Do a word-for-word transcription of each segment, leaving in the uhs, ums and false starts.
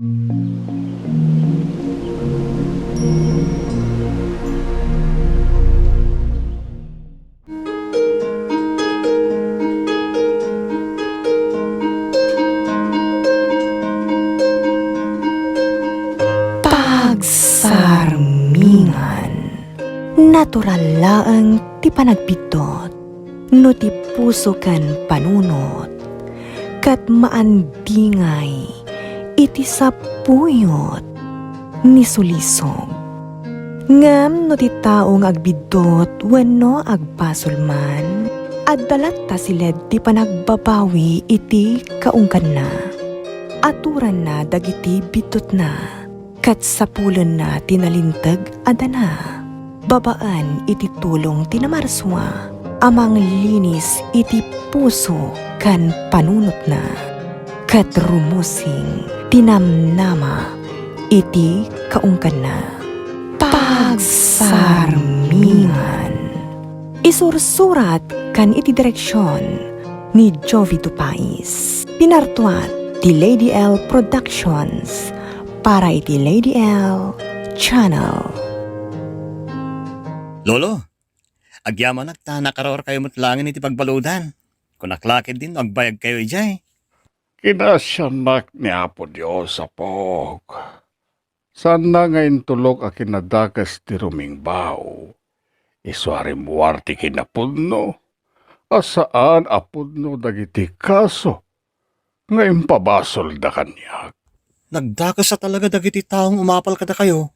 Pagsarmingan. Natural laeng ti panagbiddut no ti puso ken panunot ket maandingay iti sapuyot ni sulisog. Ngem no ti tao nga agbiddut wenno agbasol man, adda latta siled ti panagbabawi iti kaungganna. Aturanna dagiti biddutna, ket sapulenna ti nalinteg a dana. Babaen iti tulong ti namarsua a manglinis iti puso ken panunotna, ket rumusing ti namnama iti kaungganna. Pagsarmingan. Isursurat ken iti direksion ni Jovi Dupais. Pinartuat ti Lady L Productions para iti Lady L Channel. Lolo, agyamanak ta nakaraor kayo met laengen iti pagbaludan. Kunak la ketdin no agbayag kayo idiay. Kinasiannak ni Apo Dios, apok. Saanna nga intulok a kinadakes ti rumingbaw. Isu a rimmuar ti kinapudno, a saan a pudno dagiti kaso nga impabasolda kaniak. Nagdakes a talaga dagiti taong umapal kadakayo.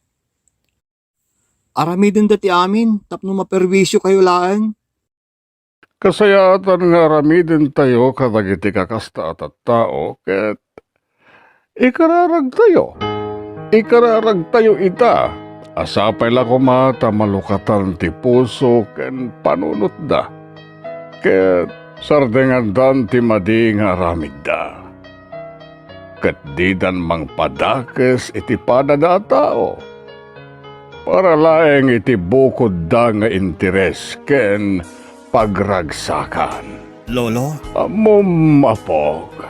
Aramidenda ti amin tapno maperwisio kayo laeng. Kasayaatan nga aramidentayo kadagiti kakasta a tattao ket ikararagtayo. Ikararagtayo ita a sapay la koma ta malukatan ti puso ken panunotda ket sardengandan ti madi nga aramidda. Ket didan mangpadakes iti padada a tao. Para laeng iti bukodda nga interes ken pagragsakan. Lolo? Ammom, apok.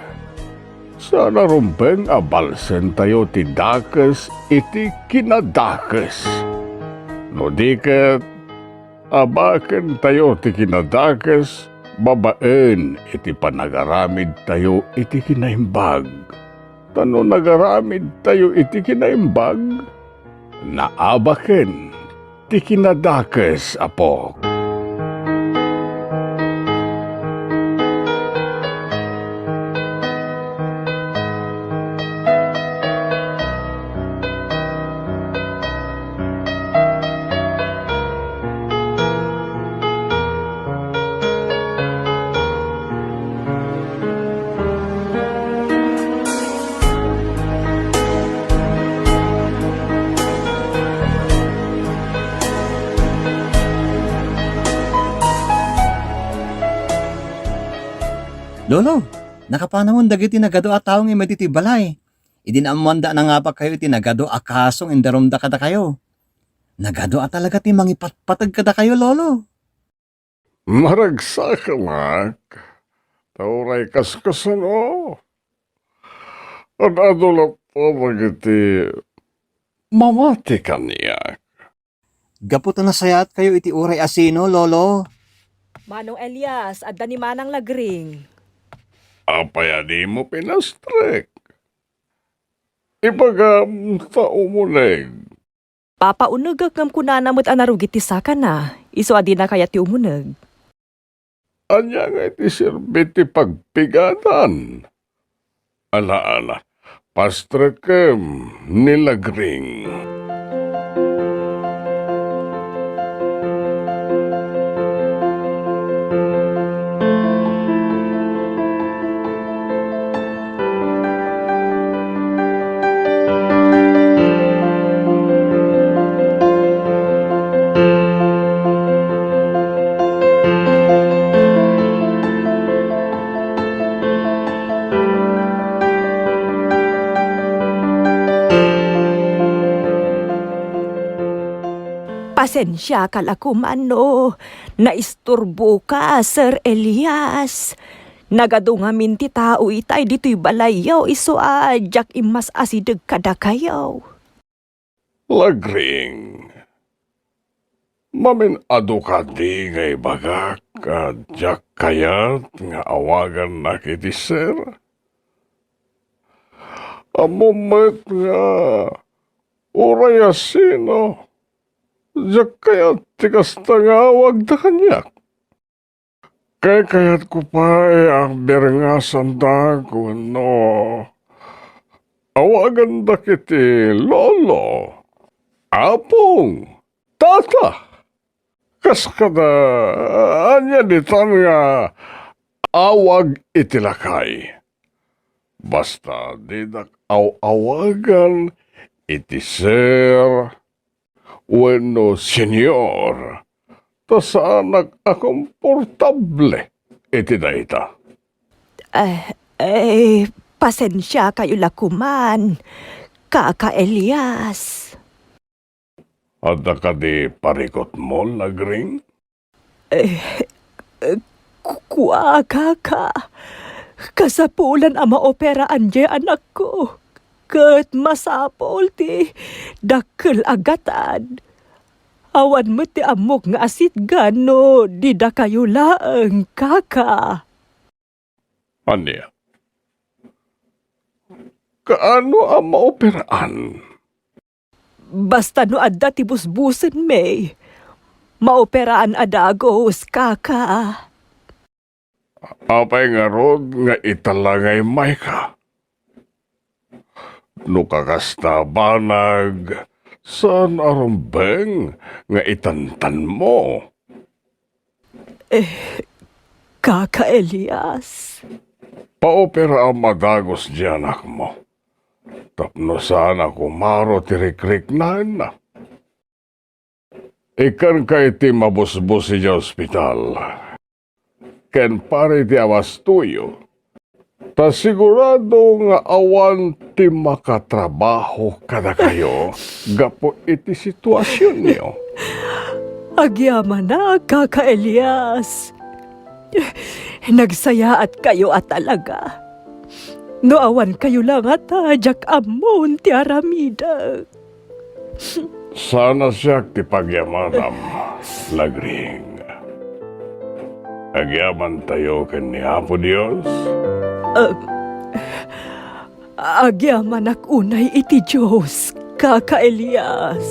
Saan a rumbeng a balsentayo ti dakes iti kinadakes. No di ket, abakentayo ti kinadakes babaen iti panagaramidtayo iti kinaimbag. Ta no nagaramidtayo iti kinaimbag, naabaken ti kinadakes, apok. Lolo, nakapanamon dagiti nagadu a tao nga immadi ti balay. Idi naammoanda a nangabakkayo iti nagadu a kaso nga indarumda kadakayo. Nagadu a talaga ti mangipatpateg kadakayo, Lolo. Maragsakanak, ta uray kaskasano, ad-adu latta dagiti mamati kaniak. Gapu ta nasayaatkayo iti uray asino, Lolo. Manong Elias, adda ni Manang Lagring. Apay a dimo pinastrek? Ibagam ta umuneg. Papaunegek ngem kunana met a narugit ti sakana, isu a dina kayat ti umuneg. Ania nga iti serbi ti pagpigadan? Ala, ala, pastrekem ni Lagring. Pasensiaka la koma no naisturboka, Sir Elias. Nagadu ngamin ti tao itay ditoy balayyo, isu a diak immas-asideg kadakayo. Lagring, mamin-adu kadi nga ibagak a diak kayat nga awagannak iti sir? Ammom met nga uray a sino, diak kayat ti kasta nga awagda kaniak. Kaykayatko pay a birengasandak wenno awagandak iti lolo, apong, tata. Kas kada, ania ditan nga awag iti lakay? Basta didak aw-awagan iti sir wenno senior, ta saanak a komportable iti dayta. Eh, eh, pasensiakayo la koman, Kaka Elias. Adda kadi parikutmo, Lagring? Eh, eh, ku-, kua, kaka. Kasapulan a maoperaan diay anakko. Ket masapul ti dakkel a gatad. Awan met ti ammok nga asitgan no di dakayo laeng, kaka. Ania? Kaano a maoperaan? Basta no adda ti busbusen, May. Maoperaan a dagus, kaka. Apay ngarud nga ita la nga immayka? No kakasta banag, saan a rumbeng nga itantanmo? Eh, Kaka Elias. Paoperaam a dagus diay anakmo. Tapno saan a kumaro ti rikriknaenna. Ikkanka iti mabusbus idiay ospital ken para iti awastoyo, ta sigurado nga awan ti makatrabaho kadakayo gapu iti situasionyo. Agyamanak, Kaka Elias. Nagsayaatkayo a talaga. No awankayo la ngata, diak ammon ti aramidek. Saan a siak ti pagyamanam, Lagring. Agyamantayo ken ni Apo Dios. Ah, agyamanak unay iti Dios, Kaka Elias.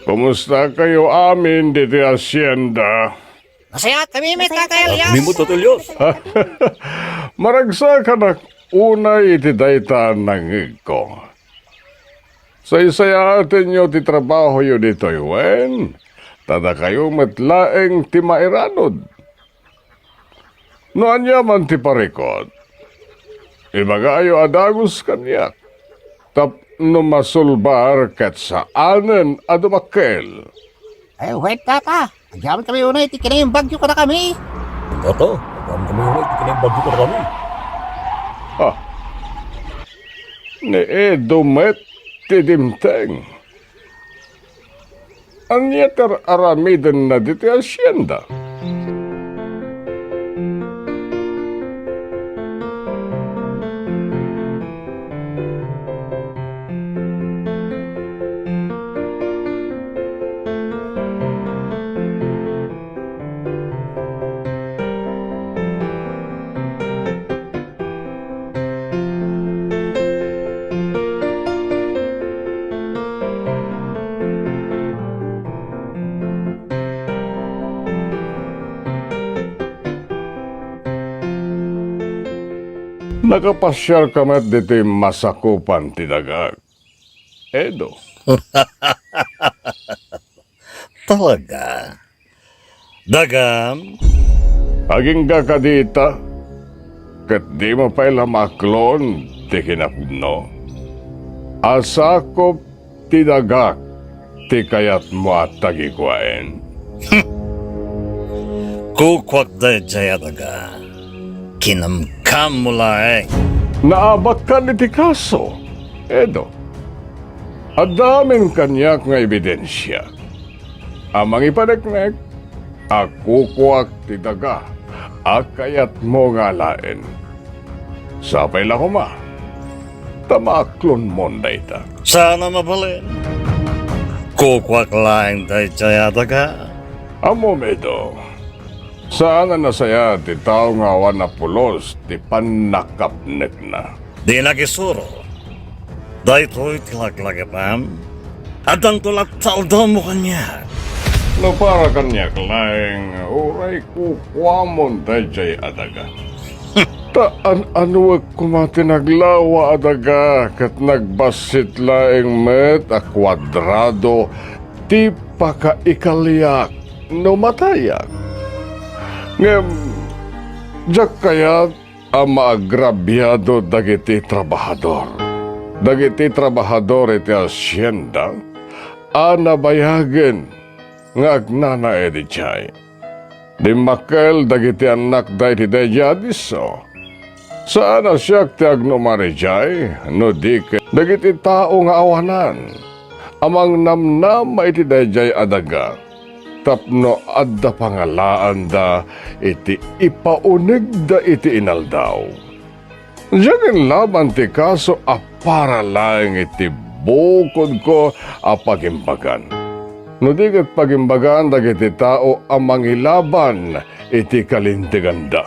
Kumustakayo amin ditoy hacienda? Nasayaat kami met, Kaka Elias. Kami met, Tata Elias. Maragsakanak unay iti dayta a nangngegko. Saysayaatenyo ti trabahoyo ditoy wen, ta dakayo met laeng ti mairanod. No ania man ti parikut, ibagayo a dagus kaniak, tapno masulbar ket saanen a dumakkel. Ay, wen, Tata. Agyamankami unay iti kinaimbagyo kadakami. Tata, agyamankami unay iti kinaimbagyo kadakami. Ah, ni Edo met ti dimteng. Ania ti ar-aramidenna ditoy hacienda? Nakapasiarka met ditoy masakupan ti dagak, Edo. talaga. Dagam? Agingga kadi ita, ket dimo pay la maaklon ti kinapudno a sakup ti dagak ti kayatmo a tagikuaen? Kukuak daydiay a daga. Kinamkammo laeng. Naabakkan iti kaso, Edo. Adda amin kaniak nga ebidensia a mangipaneknek a kukuak ti daga a kayatmo nga alaen. Sapay la koma ta maaklonmon dayta. Saan a mabalin. Kukuak laeng daydiay a daga. Ammom, Edo, saan a nasayaat ti tao nga awan a pulos ti pannakapnekna. Dinak isuro. Daytoy ti laglagipem. Addanto latta aldawmo kaniak. No para kaniak laeng, uray kukuamon daydiay a daga. Ta an-anuek koma ti naglawa a daga ket nagbassit laeng met a kuadrado ti pakaikaliak no matayak. Ngem diak kayat a maagrabiado dagiti trabahador. Dagiti trabahador iti hasienda a nabayagen nga agnanaed idiay. Dimmakkel dagiti annakda iti daydiay a disso. Saan a siak ti agnumar idiay, no di ket dagiti tao nga awanan a mangnamnama iti daydiay a daga tapno adda pangalaanda iti ipaunegda iti inaldaw. Diak inlaban ti kaso a para laeng iti bukodko a pagimbagan, no di ket pagimbagan dagiti tao a mangilaban iti kalinteganda.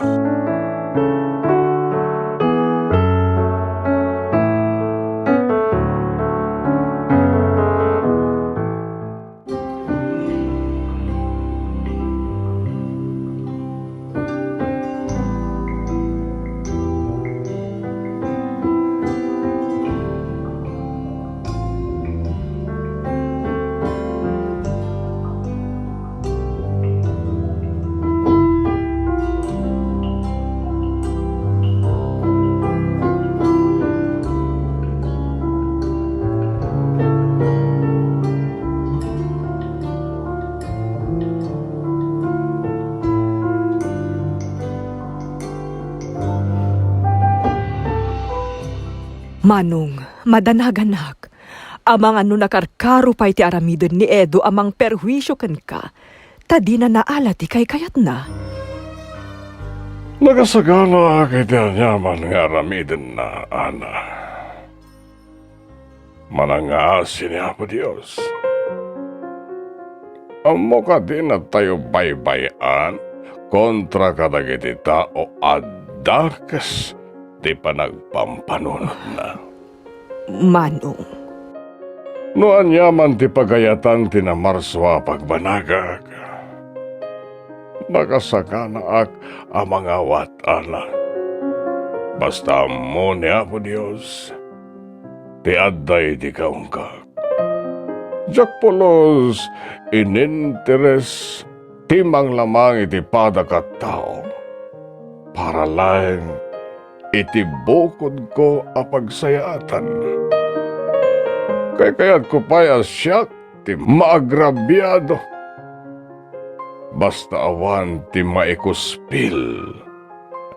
Manong, madanaganak. Amangan no nakarkaro pay ti aramiden ni Edo a mangperhuisio kenka, ta dina naala ti kaykayatna. Nakasaganaak iti aniaman nga aramidenna, Ana. Manangngaasi ni Apo Dios. Ammok a dinatayo baybay-an kontra kadagiti tao a dakes ti panagpampanunotna. Manong. No aniaman ti pagayatan ti namarso a pagbanagak, nakasaganaak a mangawat, Ana. Basta ammo ni Apo Dios ti adda iti kaungkak. Diak pulos ininteres ti manglamang iti padak a tao para laeng iti bukodko a pagsayaatan. Kaykayatko pay a siak ti maagrabiado, basta awan ti maikuspil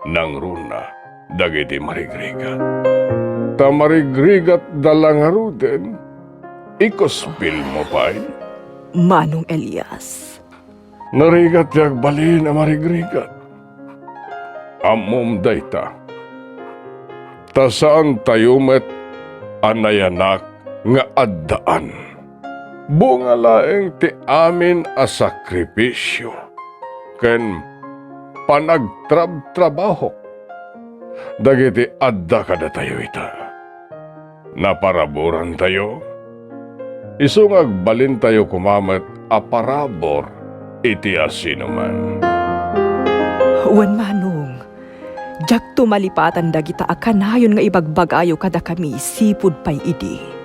nangruna dagiti marigrigat. Ta marigrigatda la ngaruden, ikuspilmo pay? Manong Elias. Narigat ti agbalin a marigrigat. Ammom dayta. Ta saantayo met a nayanak nga addaan. Bunga laeng ti amin a sakripisio ken panagtrabtrabahok dagiti adda kadatayo ita. Naparaburantayo, isu nga agbalintayo koma met a parabur iti asinoman. Wen, Manong, diakto malipatan dagita a kanayon nga ibagbagayo kadakami sipud pay idi.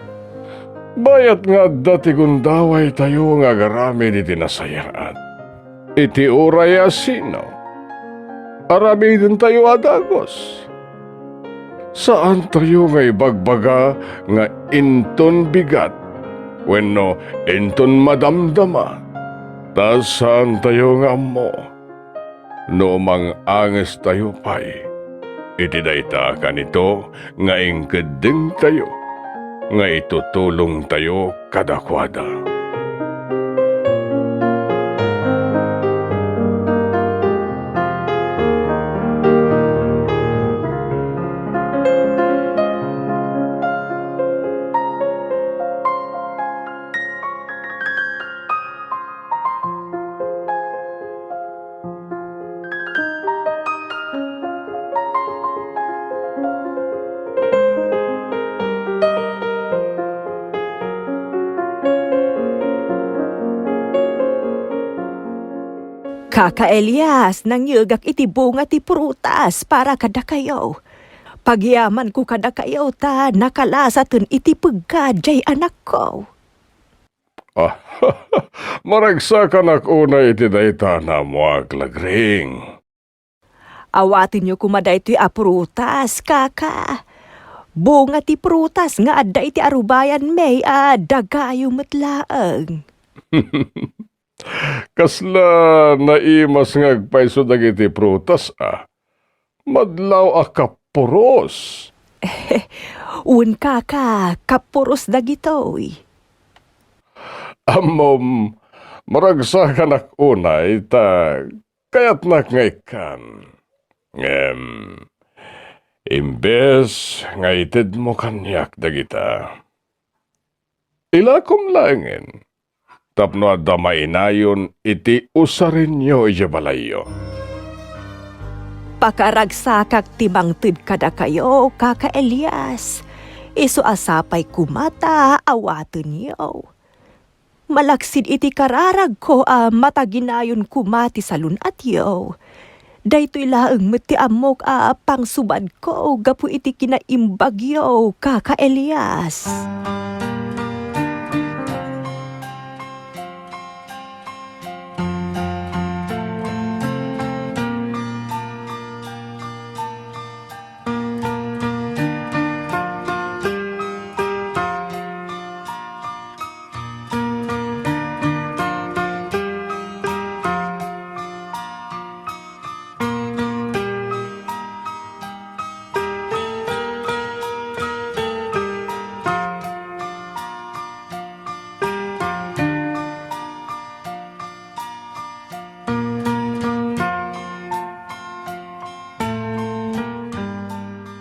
Bayat nga adda ti gundawaytayo nga agaramid iti nasayaat. Iti uray a sino, aramidentayo a dagus. Saantayo nga ibagbaga nga inton bigat wenno inton madamdama, ta saantayo nga ammo no umang-angestayo pay iti dayta a kanito nga inkeddengtayo nga itutulongtayo kadakuada. Kaka Elias, nangyegak iti bunga ti prutas para kadakayo. Pagyamanko kadakayo ta nakalasaten iti pegka diay anakko. Ah, maragsakanak unay iti dayta a naammoak, Lagring. Awatenyo koma daytoy a prutas, kaka. Bunga ti prutas nga adda iti arubayanmi a dagayo met laeng. Kasla naimas nga agpayso dagiti prutas a madlaw a kappuros. Wen, kaka, kappuros dagitoy. Ammom, maragsakanak unay ta kayatnak nga ikkan. Ngem, imbes nga itedmo kaniak dagita, ilakom laengen tapno adda mainayon iti usarenyo idiay balayyo. Pakaragsakak ti mangted kadakayo, kaka Elias, isu a sapay koma ta awatenyo. Malaksid iti kararagko a mataginayon koma ti salun-atyo, daytoy laeng met ti ammok a pangsubadko gapu iti kinaimbagyo, kaka Elias.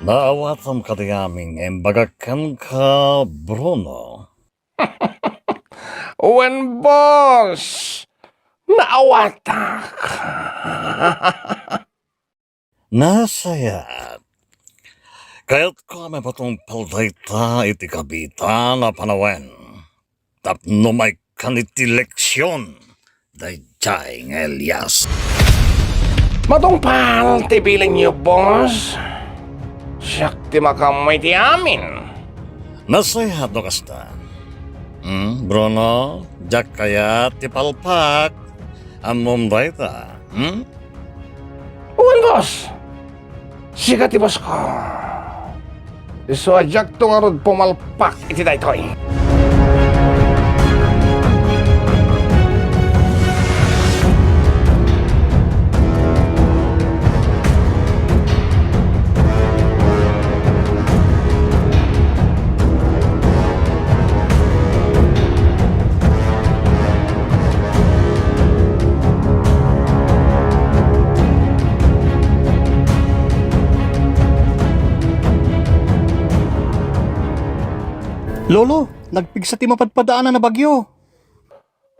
Naawatam kadi amin nga imbagak kenka, Bruno? Wen, boss, naawatak. Nasayaat. Kayatko a maipatungpal dayta iti kabiitan a panawen tapno maikkan iti leksion daydiay nga Elias. Matungpal ti bilinyo, boss. Siak ti makaammo iti amin. Nasayaat no kasta. Hmm, Bruno, diak kayat ti palpak. Ammom dayta, hmm? Wen, boss. Sika ti bossko. Isu a diakto ngarud pumalpak iti daytoy. Lolo, nagpigsa ti mapadpadaanan a bagyo.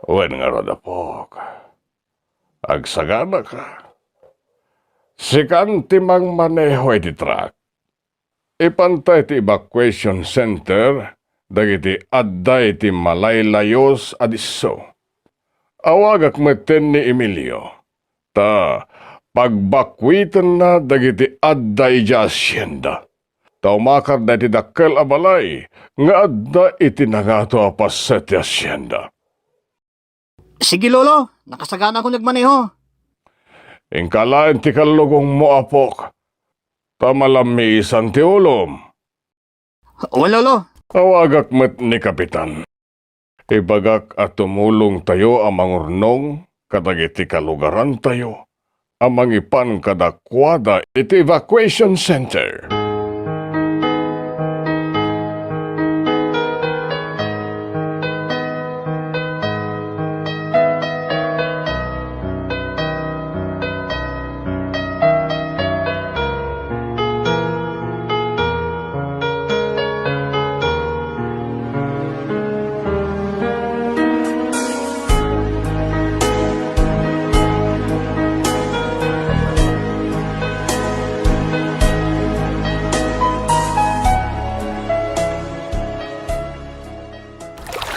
Wen ngarud, apok. Agsaganaka. Sikan ti mangmaneho iti truck. Ipanta iti evacuation center dagiti adda iti malaylayus a disso. Awagak metten ni Emilio, ta pagbakuitenna dagiti adda idiay asienda. ta umakar daytoy dakkel a balay nga adda iti nangato a paset ti hacienda. Sige, Lolo. Nakasagana ko nagmaneho. Inka laeng ti kallugongmo, apok, ta malammiisan ti ulom. Wen, Lolo. Awagak met ni Kapitan. Ibagak a tumulongtayo a mangurnong kadagiti kalugarantayo a mangipan kadakuada iti evacuation center.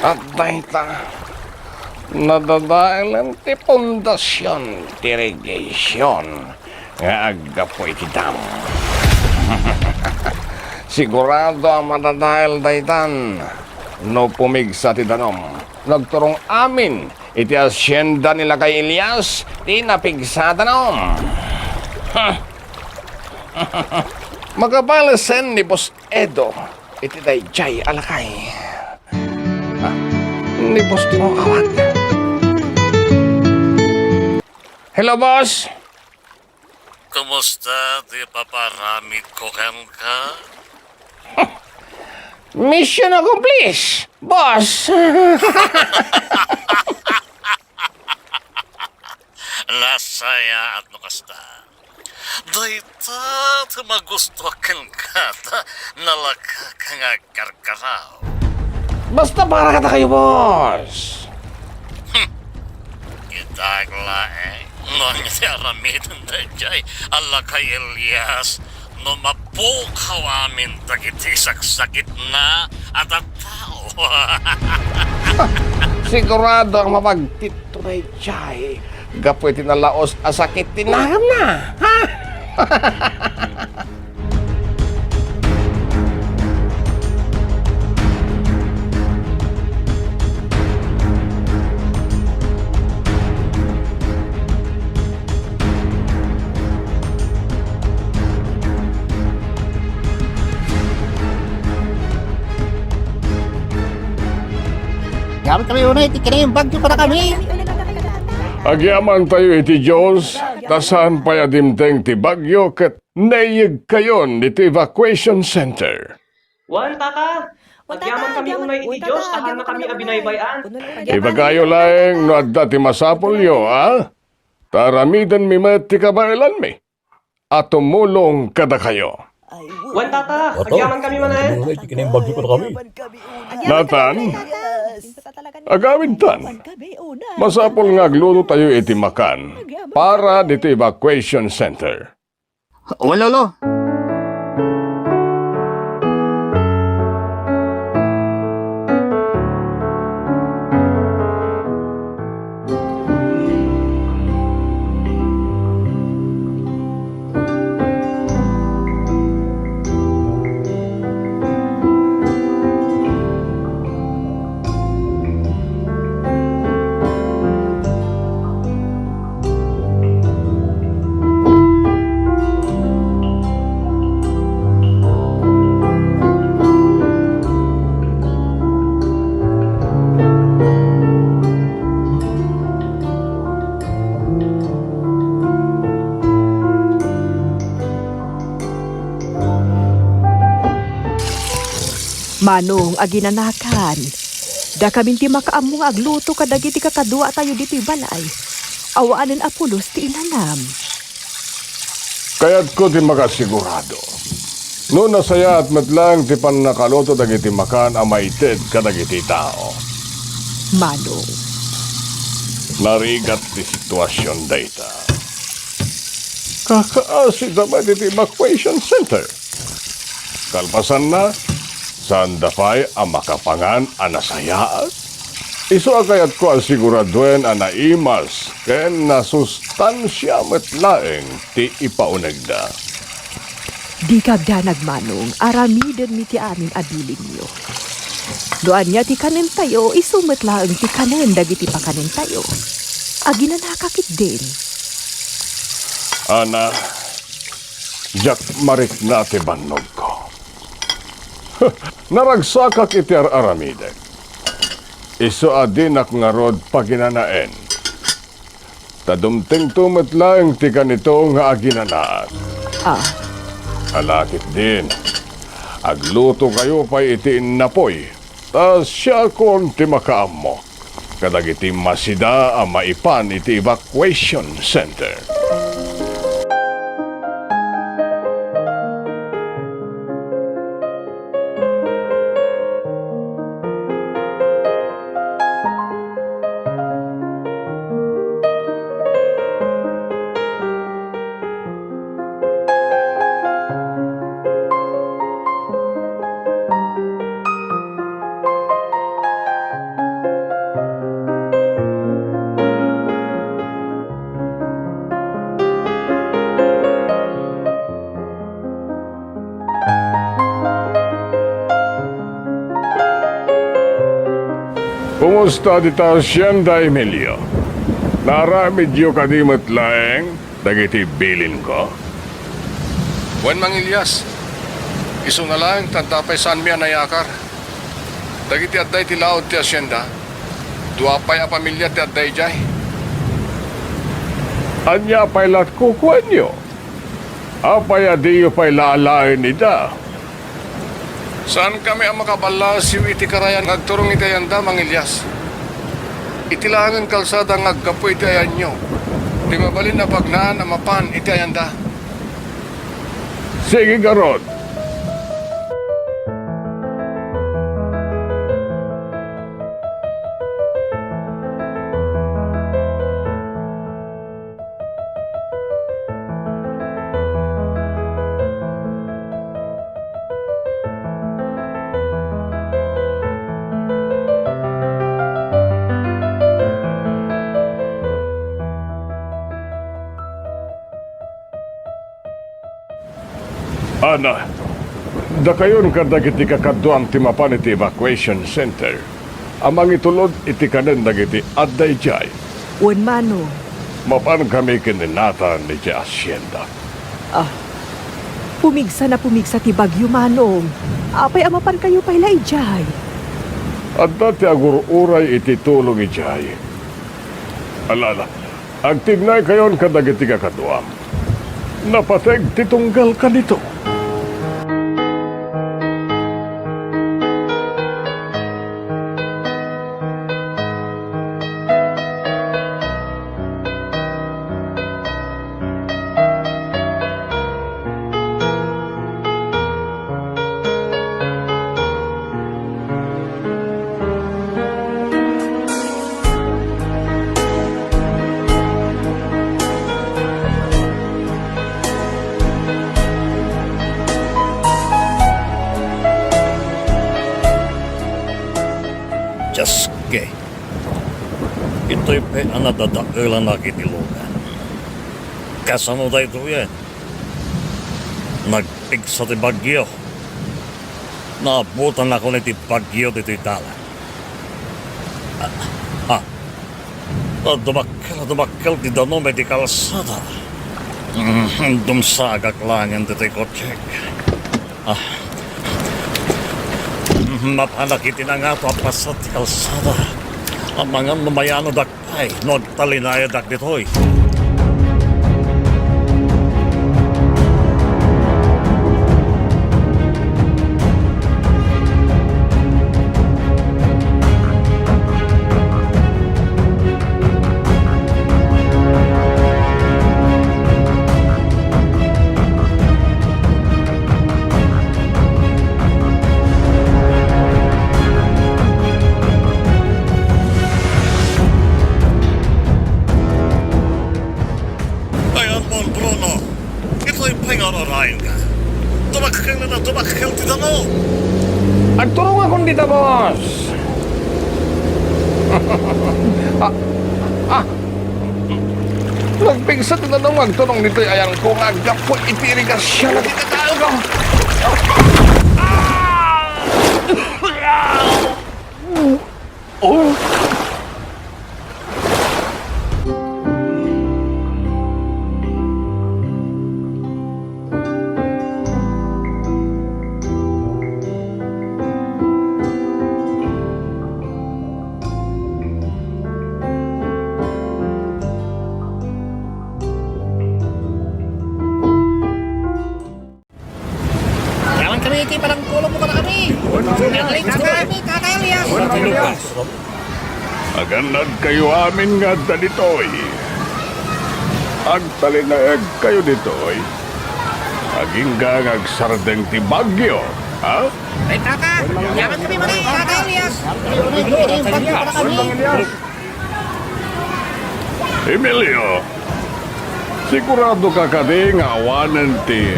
Ket dayta, nadadaelen ti pundasion ti irrigation nga aggapu iti dam. Sigurado a madadael daytan no pumigsa ti danum. Nagturong amin iti hacienda ni Lakay Elias ti napigsa a danum. Makabalesen ni Boss Edo iti daydiay a lakay. Ah, ni Boss Timo awag. Hello, boss. Kumusta ti paparamid ko kenka? Mission accomplished, boss. Nasayaat no kasta. Dayta ti magusto kenka ta nalaka nga agkarkaraw. Basta para kadakayo, boss. Hmm. Kita laeng no ania ti aramiden daydiay a Lakay Elias no mapukaw amin dagiti saksakitna a tattao. Sigurado a mapagtitto daydiay gapu iti nalaus a sakit ti naganna. Ha? Agyamankami unay iti kinaimbagyo kadakami. Agyamantayo iti Dios, ta saan pay a dimteng ti bagyo ket naiyegkayon iti evacuation center. Wen, Tata. Wen, Tata, agyamankami unay iti Dios, ta haannakami a binaybay-an. Ibagayo laeng no adda ti masapulyo, a? Ta aramidenmi met ti kabaelanmi a tumulong kadakayo. Wen, Tata, agyamankami manen. Unay iti kinaimbagyo kadakami. Nathan, agawidtan. Masapul nga aglutotayo iti makan para ditoy evacuation center. Wen, Lolo. Manong aginanakan, dakamin ti makaammo nga agluto kadagiti kakaduatayo ditoy balay. Awanen a pulos ti inanam. Kayatko ti makasigurado. No nasayaat met laeng ti pannakaluto dagiti makan a maited kadagiti tao. Manong. Narigat ti situasion dayta. Kakaasida met iti evacuation center. Kalpasanna, saanda pay a makapangan a nasayaat. Isu a kayatko a siguraduen a naimas ken nasustansia met laeng ti ipaunegda. Dika agdanag, Manong, aramidenmi ti amin a bilinyo. No ania ti kanentayo, isu met laeng ti kanen dagiti pakanentayo. Aginanaka ketdin. Ana, diak marikna ti bannogko. Naragsakak iti ar-aramidek. Isu a dinak ngarud paginanaen. Ta dumtengto met laeng ti kanito nga aginanaak. Ah. Ala ketdin, aglutokayo pay iti innapoy, ta siakon ti makaammo kadagiti masida a maipan iti evacuation center. Kumusta dita hacienda, Emilio? Naaramidyo kadi met laeng dagiti bilinko? Wen, Mang Elias, isuna laeng ta adda pay saanmi a nayakar. Dagiti adda iti laud ti hacienda, dua pay a pamilia ti adda idiay. Ania pay la ti kukuenyo? Apay a diyo pay laalaen ida? Saankami a makaballasiw iti karayan nga agturong iti ayanda, Mang Elias. Iti laengen kalsada nga aggapu iti ayanyo ti mabalin a bagnaan a mapan iti ayanda. Sige ngarud. Ana, dakayon kadagiti kakaduam ti mapan iti evacuation center a mangitulod iti kanen dagiti adda idiay. Wen, Manong. Mapankami ken ni Nathan idiay hacienda. Ah, pumigsa na pumigsa ti bagyo, Manong. Apay a mapankayo pay la idiay? Adda ti agur-uray iti tulong idiay. Ala, ala, agtignaykayon kadagiti kakaduam. Napateg ti tunggal kanito. Dios, ke. Itoy pay a nadadaelanak iti lugan. Kasano daytoyen? Nagpigsa ti bagyo. Naabutanakon iti bagyo ditoy dalan. Ah, ah. Ah, dumakkel, dumakkel ti danum iti kalsada. Mm, dumsagak laengen ditoy kotsek. Ah. Mm, mapanak iti nangato a paset ti kalsada. Amangan no mayanodak pay no agtalinaedak ditoy. Ayan mo, Bruno. Itoy pay nga ar-araenka. Dumakkel na dumakkel ti danum. Agturongakon dita, boss. Ah, ah. Nagpigsa ti danum nga agturong ditoy ayarko nga aggapu iti irigasion a tinataenko. Oh! Yaman kami iti panangkulong mo kadakami. Naglikay kami, Tata Elias. Agannadkayo amin nga adda ditoy. Agtalinaedkayo ditoy. Agingga nga agsardeng ti bagyo, ha? Ay, Tata, yaman kami man, Tata Elias. Naglikay kami, Tata Elias. Emilio, siguradoka kadi nga awanen ti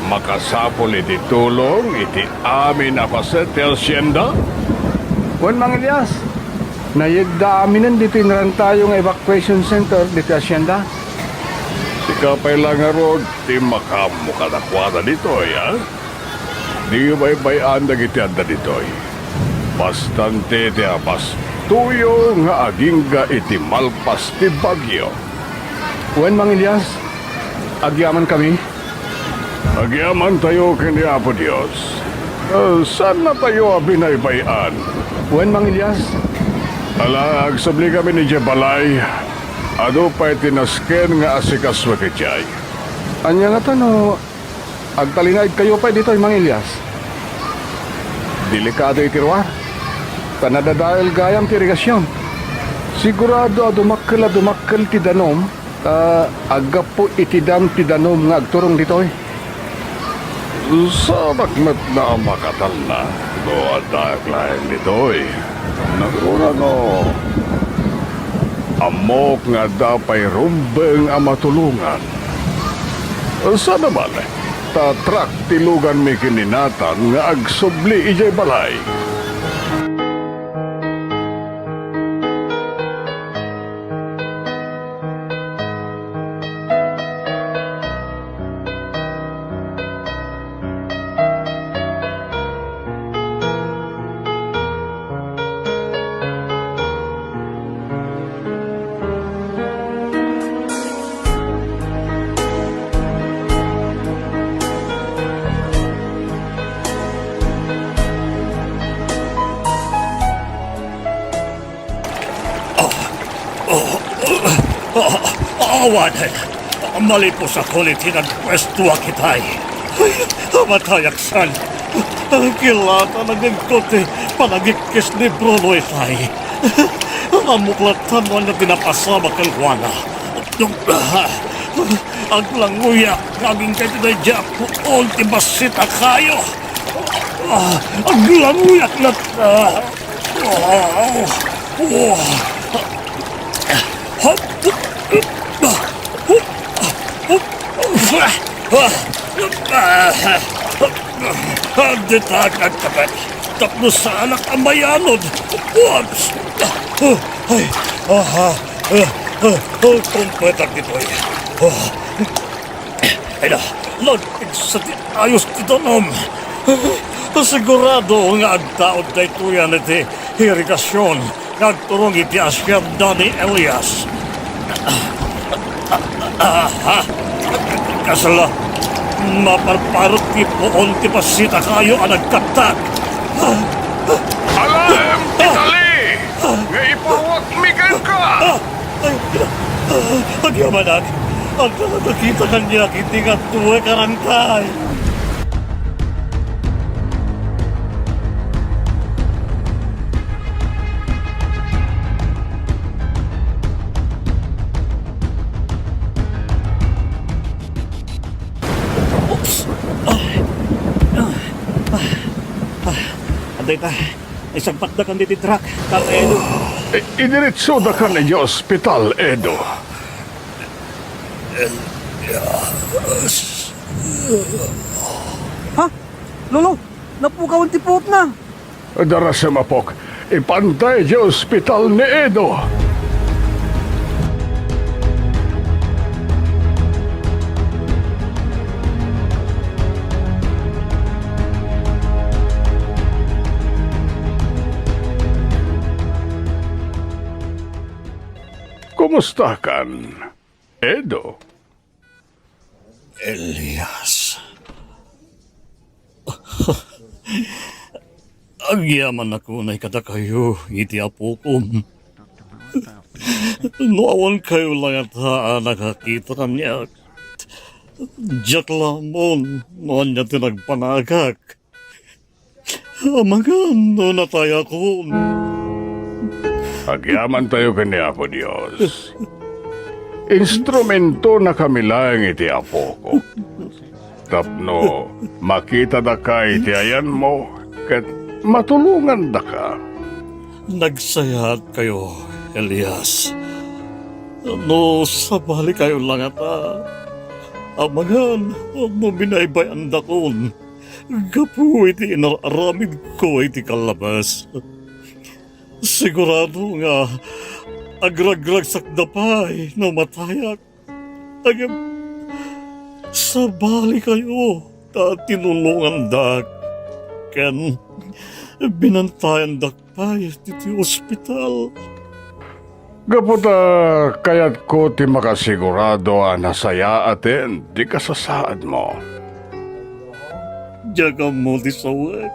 makasapul iti tulong iti amin a paset ti hacienda? Wen, Mang Elias, nayegda aminen ditoy inarantayo nga evacuation center ditoy hacienda. Sika pay la ngarud ti makaammo kadakuada ditoy, a? Diyo baybay-an dagiti adda ditoy. Bastante ti abastoyo nga agingga iti malpas ti bagyo. Wen, Mang Elias, agyamankami. Agyamantayo ken ni Apo Dios. Eh, saannatayo a binaybay-an. Wen, Mang Elias. Ala, agsublikami idiay balay. Adu pay ti nasken nga asikaso idiay. Ania ngata no agtalinaedkayo pay ditoy, Mang Elias? Delikado iti ruar, ta nadadael gayam ti irigasion. Sigurado a dumakkel a dumakkel ti danum, ta aggapu iti dam ti danum nga agturong ditoy. Saanak met a makatalna no addaak laeng ditoy. Nagrurano. Ammok nga adda pay rumbeng a matulongan. Saan a bale, ta truck ti luganmi ken ni Nathan nga agsubli idiay balay. Ah, ah, ah, awanen, malipusakonto iti nagpuestoak itay. Ay, amatayak san. Kilata nagingko ti panagikkis ni Bruno itay. Ammok latta no ania ti napasamak kenkuana. Aglanguyak nga agingga iti daydiay a puon ti bassit a kayo. Aglanguyak latta. Dita agkapet tapno saanak a mayanod. Ay, aha, kumpetak ditoy. Ay na, nagpigsa ti ayos ti danum. Sigurado nga agtaud daytoyan iti irigasion nga agturong iti hacienda ni Elias. Aha! Kasla, maparparot ti puon ti bassit a kayo a nagkattak. Alaem, Itali! Nga ipurwakmi kenka! Ay, agyamanak, agkakadakita kaniak iti nga adtoek a rangkay. Oops! Ay. Ah. Ah. Ah. Adda ita. Isagpatdakan ditoy truck, Tata Edo. I-, idiretsodakan idiay ospital, Edo. Ha? Lolo, napukawan ti puotna. Darasem, apok. Ipanta idiay ospital ni Edo. Kumustakan, Edo? Elias. Agyamanak unay kadakayo iti apokon. No awan kayo la ngata a nakakita kaniak, diak la ammon no ania ti nagpanagak. Amangan no natayakon. Agyamantayo ken ni Apo Dios. Instrumentonakami laeng iti apok. Tapno makitada ka iti ayanmo ket matulongandaka. Nagsayaat kayo, Elias. No sabali kayo la ngata, amangan no binaybay-andakon gapu iti inar-aramidko iti kallabas. Sigurado nga agragragsakda pay no matayak. Ngem, sabali kayo ta tinulongandak ken binantayandak pay ditoy ospital. Gapu ta kayatko ti makasigurado a nasayaaten ti kasasaadmo. Diak ammo ti sawek.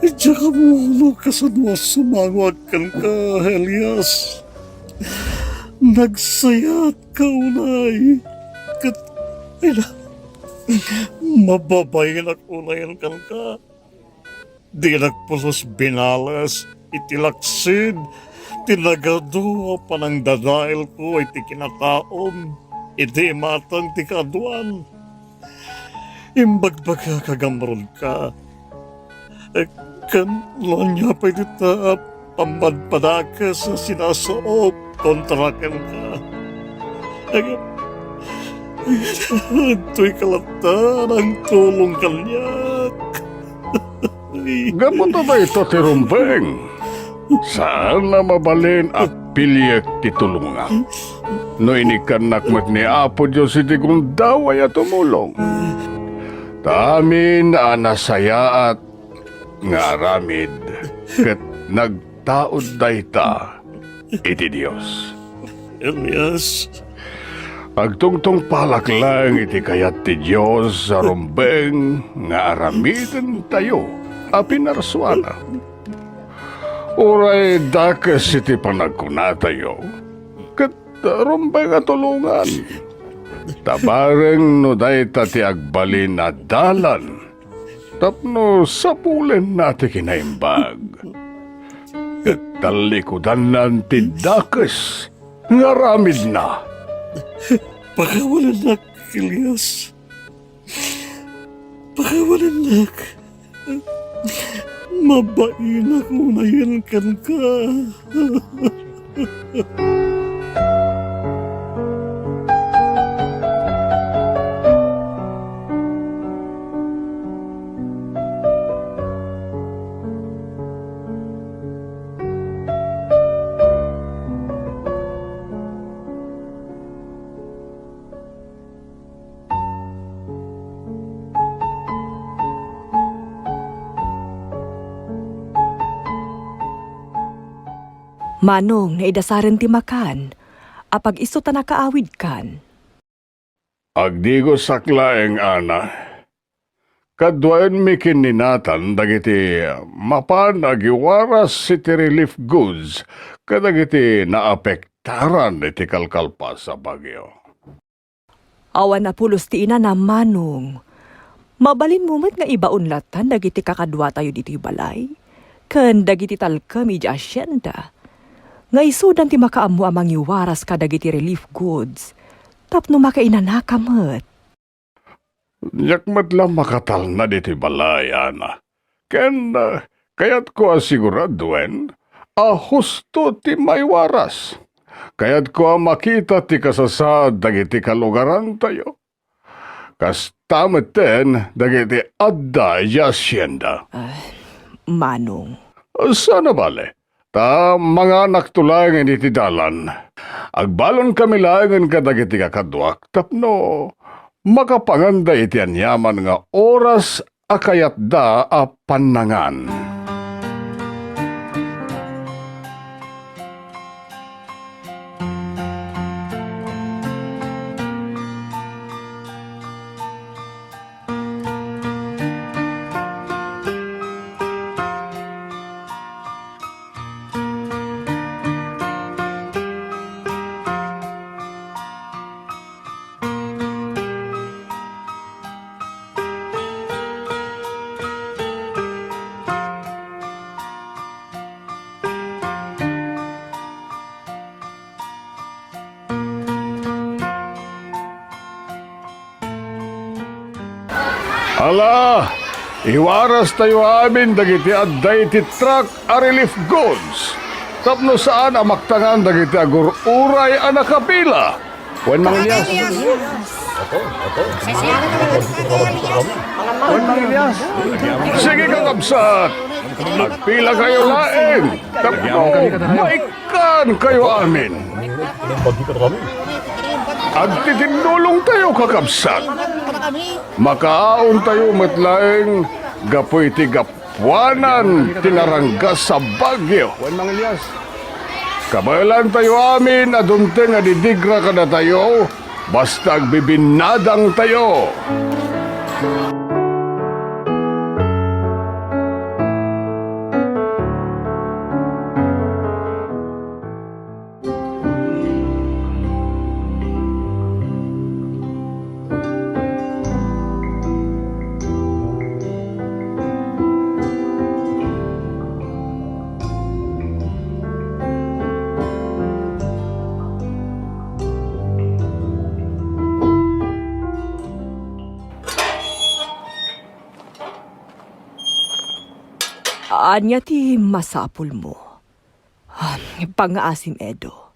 Diak ammo no kasano a sumangoak kenka, Elias. Nagsayaatka unay. Ket, ay na, mababainak unayen kenka. Dinak pulos binales iti laksid ti nagadu a panangdadaelko iti kinataom iti imatang ti kaaduan. Imbagbagak a gamrudka. Ken no ania pay dita a pampadpadakes a sinasaok kontra kenka. Agtoyka latta a nangtulong kaniak. Gapu ta dayta ti rumbeng, saan a mabalin a piliek ti tulongak. No inikkannak met ni Apo Dios iti gundaway a tumulong. Ta amin a nasayaat nga aramid ket nagtaud dayta iti Dios. Elias. Agtungtungpalak laeng iti kayat ti Dios a rumbeng nga aramidentayo a pinarsuana. Uray dakes iti panagkunatayo, ket rumbeng a tulongan. Ta bareng no dayta ti agbalin a dalan tapno sapulenna ti kinaimbag, ket tallikudannan ti dakes nga aramidna. Pakawalennak, Elias. Pakawalennak. Mabainak unayen kenka. Manong, naidasaren ti makan. Apag isu ta nakaawidkan. Agdigosak laeng, Ana. Kaduaenmi ken ni Nathan dagiti mapan agiwaras iti relief goods kadagiti naapektaran iti kalkalpas a bagyo. Awan a pulos ti inanam, Manong. Mabalinmo met nga ibaon lattan dagiti kakaduatayo ditoy balay ken dagiti talkem idiay asienda, nga isudan ti makaammo a mangiwaras kadagiti relief goods tapno makainanaka met. Diak met la makatalna ditoy balay, Ana. Ken, ah, kayatko a siguraduen a husto ti maiwaras. Kayatko a makita ti kasasaad dagiti kalugarantayo. Kasta metten dagiti adda idiay asienda. Ah, Manong. Saan a bale, ta manganakto laengen iti dalan. Agbalonkami laengen kadagiti kakaduak tapno makapanganda iti aniaman nga oras a kayatda a pannangan. Ala, iwarastayo amin dagiti adda iti truck a relief goods tapno saan a maktangan dagiti agur-uray a nakapila. Wen, Mang Elias? Wen, Mang Elias? Sige, kakabsat. Agpilakayo laeng tapno maikkankayo amin. Agtitinnulongtayo, kakabsat. Makaaontayo met laeng gapu iti gapuanan ti naranggas a bagyo. Wen, Mang Elias? Kabaelantayo amin a dumteng a didigra kadatayo, basta agbibinnadangtayo. Ania ti masapulmo? Ah, pangngaasim, Edo.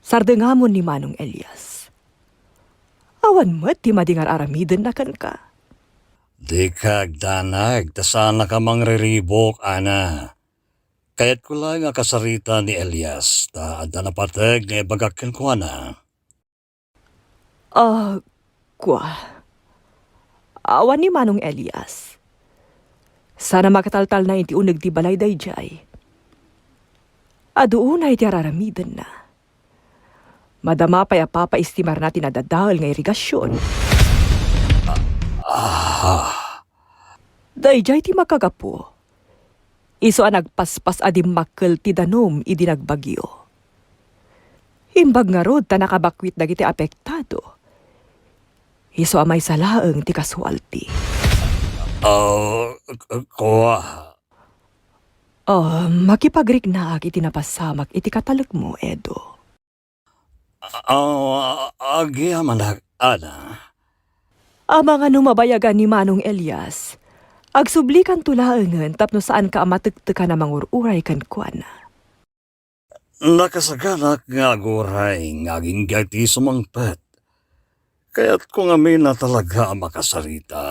Sardengamon ni Manong Elias. Awan met ti madi nga ar-aramidenna kenka. Dika agdanag ta saannak a mangriribuk, Ana. Kayatko laeng a kasarita ni Elias ta adda napateg nga ibagak kenkuana. Ah, kua. Awan ni Manong Elias. Saan a makataltalna iti uneg ti balay daydiay. Adu unay ti ar-aramidenna. Madama pay a papaestimarna ti nadadael nga irigasion. Ah. Daydiay ti makagapu. Isu a nagpaspas a dimmakkel ti danum idi nagbagyo. Imbag ngarud ta nakabakwit dagiti apektado. Isu a maysa laeng ti kasualti. Ah, k-, kua. Ah, makipagriknaak iti napasamak iti katalekmo, Edo. Ah, agyamanak, Ana. Amangan no mabayagan ni Manong Elias, agsublikanto laengen tapno saanka a matektekan a mangur-uray kenkuana. Nakasaganak nga aguray nga agingga ti sumangpet. Kayatko ngamin a talaga a makasarita.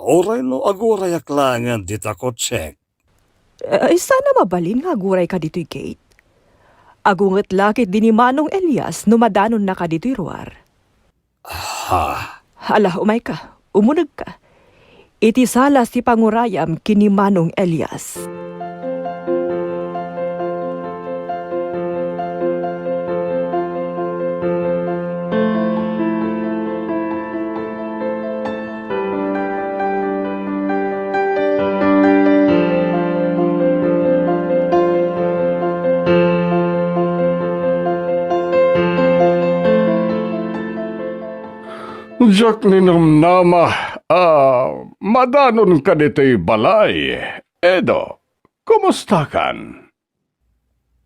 Uray no agurayak laengen dita kotsek. Eh, saan a mabalin nga agurayka ditoy gate? Agunget la ketdi ni Manong Elias no madanonnaka ditoy ruar. Ha? Hala, umayka, umunegka. Iti salas ti pangurayam ken ni Manong Elias. Diak ninamnama a madanonka ditoy balay, Edo. Kumustakan?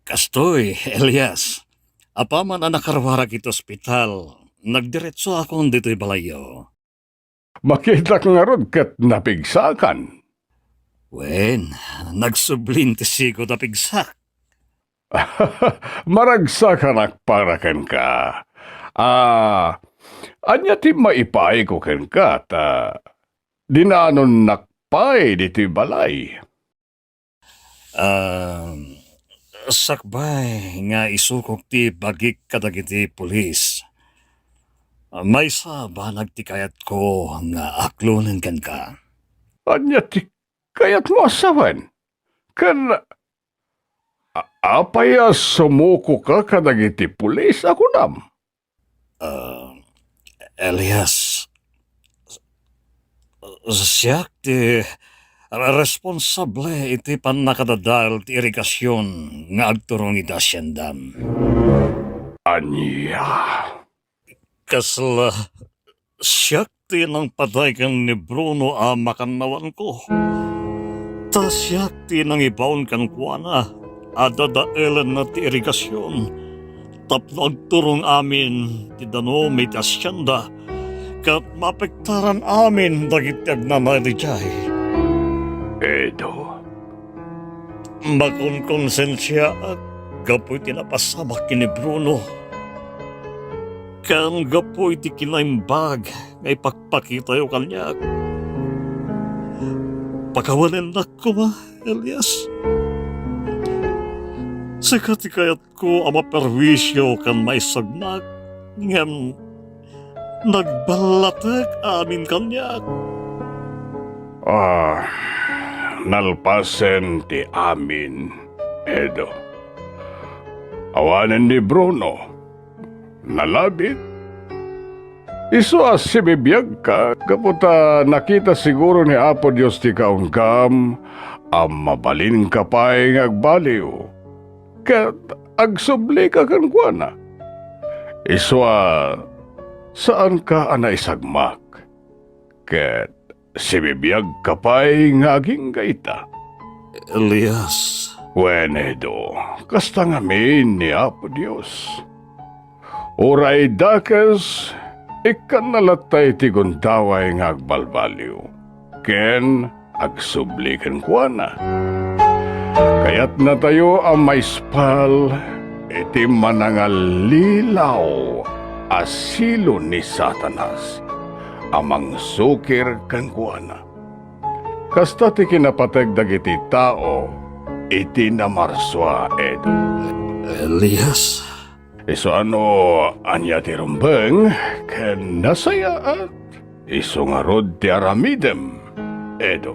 Kastoy, Elias. Apaman a nakaruarak iti ospital, nagdiretsoakon ditoy balayyo. Makitak ngarud ket napigsakan. Wen, nagsublin ti sigud a pigsak. Maragsakanak para kenka. Ah, ania ti maipaayko kenka ta dinanonnak pay ditoy balay? Ah, sakbay nga isukok ti bagik kadagiti pulis, maysa a banag ti kayatko nga aklonen kenka. Ania ti kayatmo a sawen? Ken a-, apay a sumukoka kadagiti pulis a kunam? Ah, Elias, siak ti responsable iti pannakadadael ti irigasion nga agturong iti haciendam. Ania? Kasla, siak ti nangpaday ken ni Bruno a makannawanko. Ta siak ti nangibaon kenkuana a dadaelenna ti irigasion tapno agturong amin ti danum iti hacienda ket maapektaran amin dagiti agnanayon idiay. Edo. Makonkonsensiaak gapu iti napasamak ken ni Bruno, ken gapu iti kinaimbag nga ipakpakitayo kaniak. Pakawanennak koma, Elias. Sika ti kayatko a maperwisio ken maisagmak, ngem nagballatek amin kaniak. Ah, nalpasen ti amin, Edo. Awanen ni Bruno. Nalabit. Isu a sibibiagka gapu ta nakita siguro ni Apo Dios ti kaunggam a mabalinka pay nga agbaliw, ket agsublika kenkuana. Isu a saanka a naisagmak, ket sibibiagka pay nga agingga ita. Elias. Wen, Edo, kasta ngamin ni Apo Dios. Uray dakes, ikkanna latta iti gundaway nga agbalbaliw, ken agsubli kenkuana. Kayatnatayo a maispal iti manangallilaw a silo ni Satanas a mangsukir kenkuana. Kasta ti kinapateg dagiti tao iti namarsua, Edo. Elias. Isu a no ania ti rumbeng ken nasayaat, isu ngarud ti aramidem, Edo.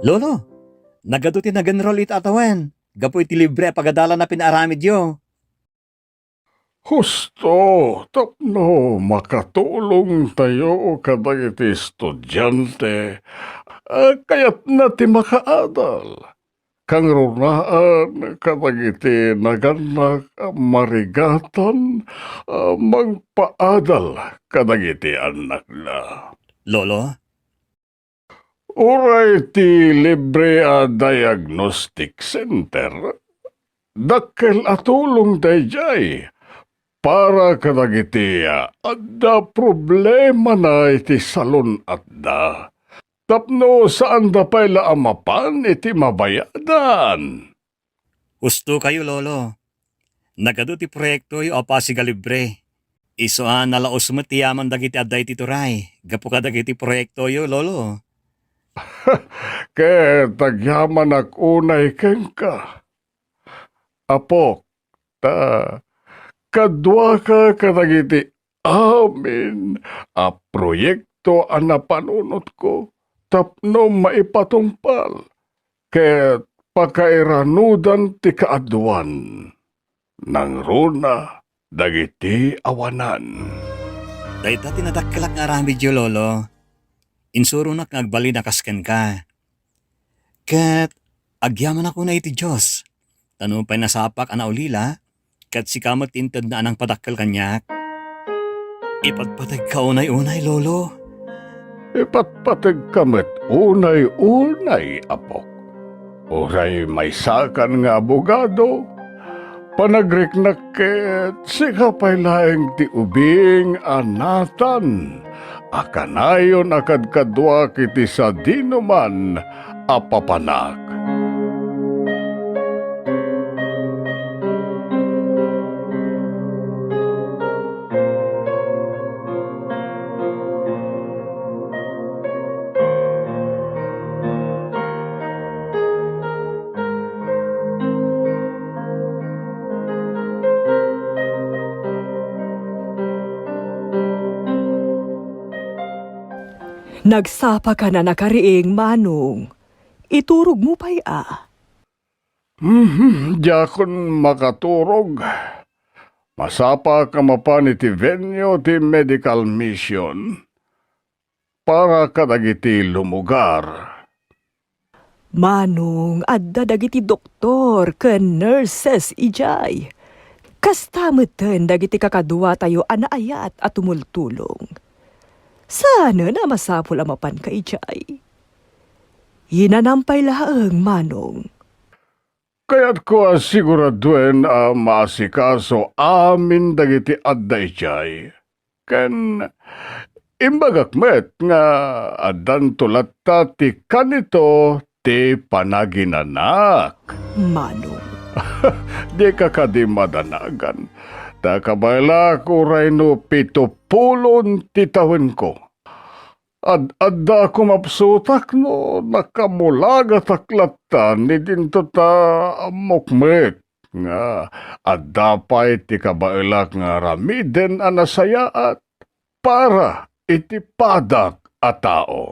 Lolo, nagadu ti nag-enroll iti atawen gapu iti libre a pagadalan a pin-aramidyo. Husto tapno makatulongtayo kadagiti estudiante a kayatna ti makaadal, kangrunaan kadagiti nagannak a marigatan a mangpaadal kadagiti annakda. Lolo, Uray ti libre a diagnostic center, dakkel a tulong daydiay para kadagiti adda problemana iti salun-atda, tapno saanda pay la a mapan iti mabayadan. Husto kayo, Lolo. Nagadu ti proyektoyo a pasig a libre. Isu a nalaus met ti yaman dagiti adda iti turay gapu kadagiti proyektoyo, Lolo. Ket agyamanak unay kenka, apok, ta kaduaka kadagiti amin a proyekto a napanunotko tapno maipatungpal ket pakairanudan ti kaaduan. Nangruna dagiti awanan. Dayta ti nadakkelak nga aramidyo, Lolo. Insuronak nga agbalin a kas kenka. Ket agyamanak unay iti Dios, ta nupay nasapak a naulila, ket sika met ti intedna a nangpadakkel kaniak. Ipatpategka unay-unay, Lolo. Ipatpategka met unay-unay, apok. Uray maysakan nga abogado, panagriknak ket sika pay laeng ti ubing a natan a kanayon a kadkaduak iti sadinoman a papanak. Nagsapaka a nakariing, Manong. Iturogmo pay a. Mhm, diakon makaturog. Masapak a mapan iti venue ti medical mission para kadagiti lumugar. Manong, adda dagiti doktor ken nurses idiay. Kasta metten dagiti kakaduatayo a naayat a tumultulong. Saanen a masapul a mapanka idiay. Inanam pay laeng, Manong. Kayatko a siguraduen a maasikaso amin dagiti adda idiay. Ken imbagak met nga addanto latta ti kanito ti panaginanak. Manong. Dika kadi madanagan. Ta kabaelak uray no pitupulon ti tawenko. Ad-adda kumapsutak no nakamulagatak latta ni dinto ta ammok met nga adda pay ti kabaelak nga aramiden a nasayaat para iti padak a tao.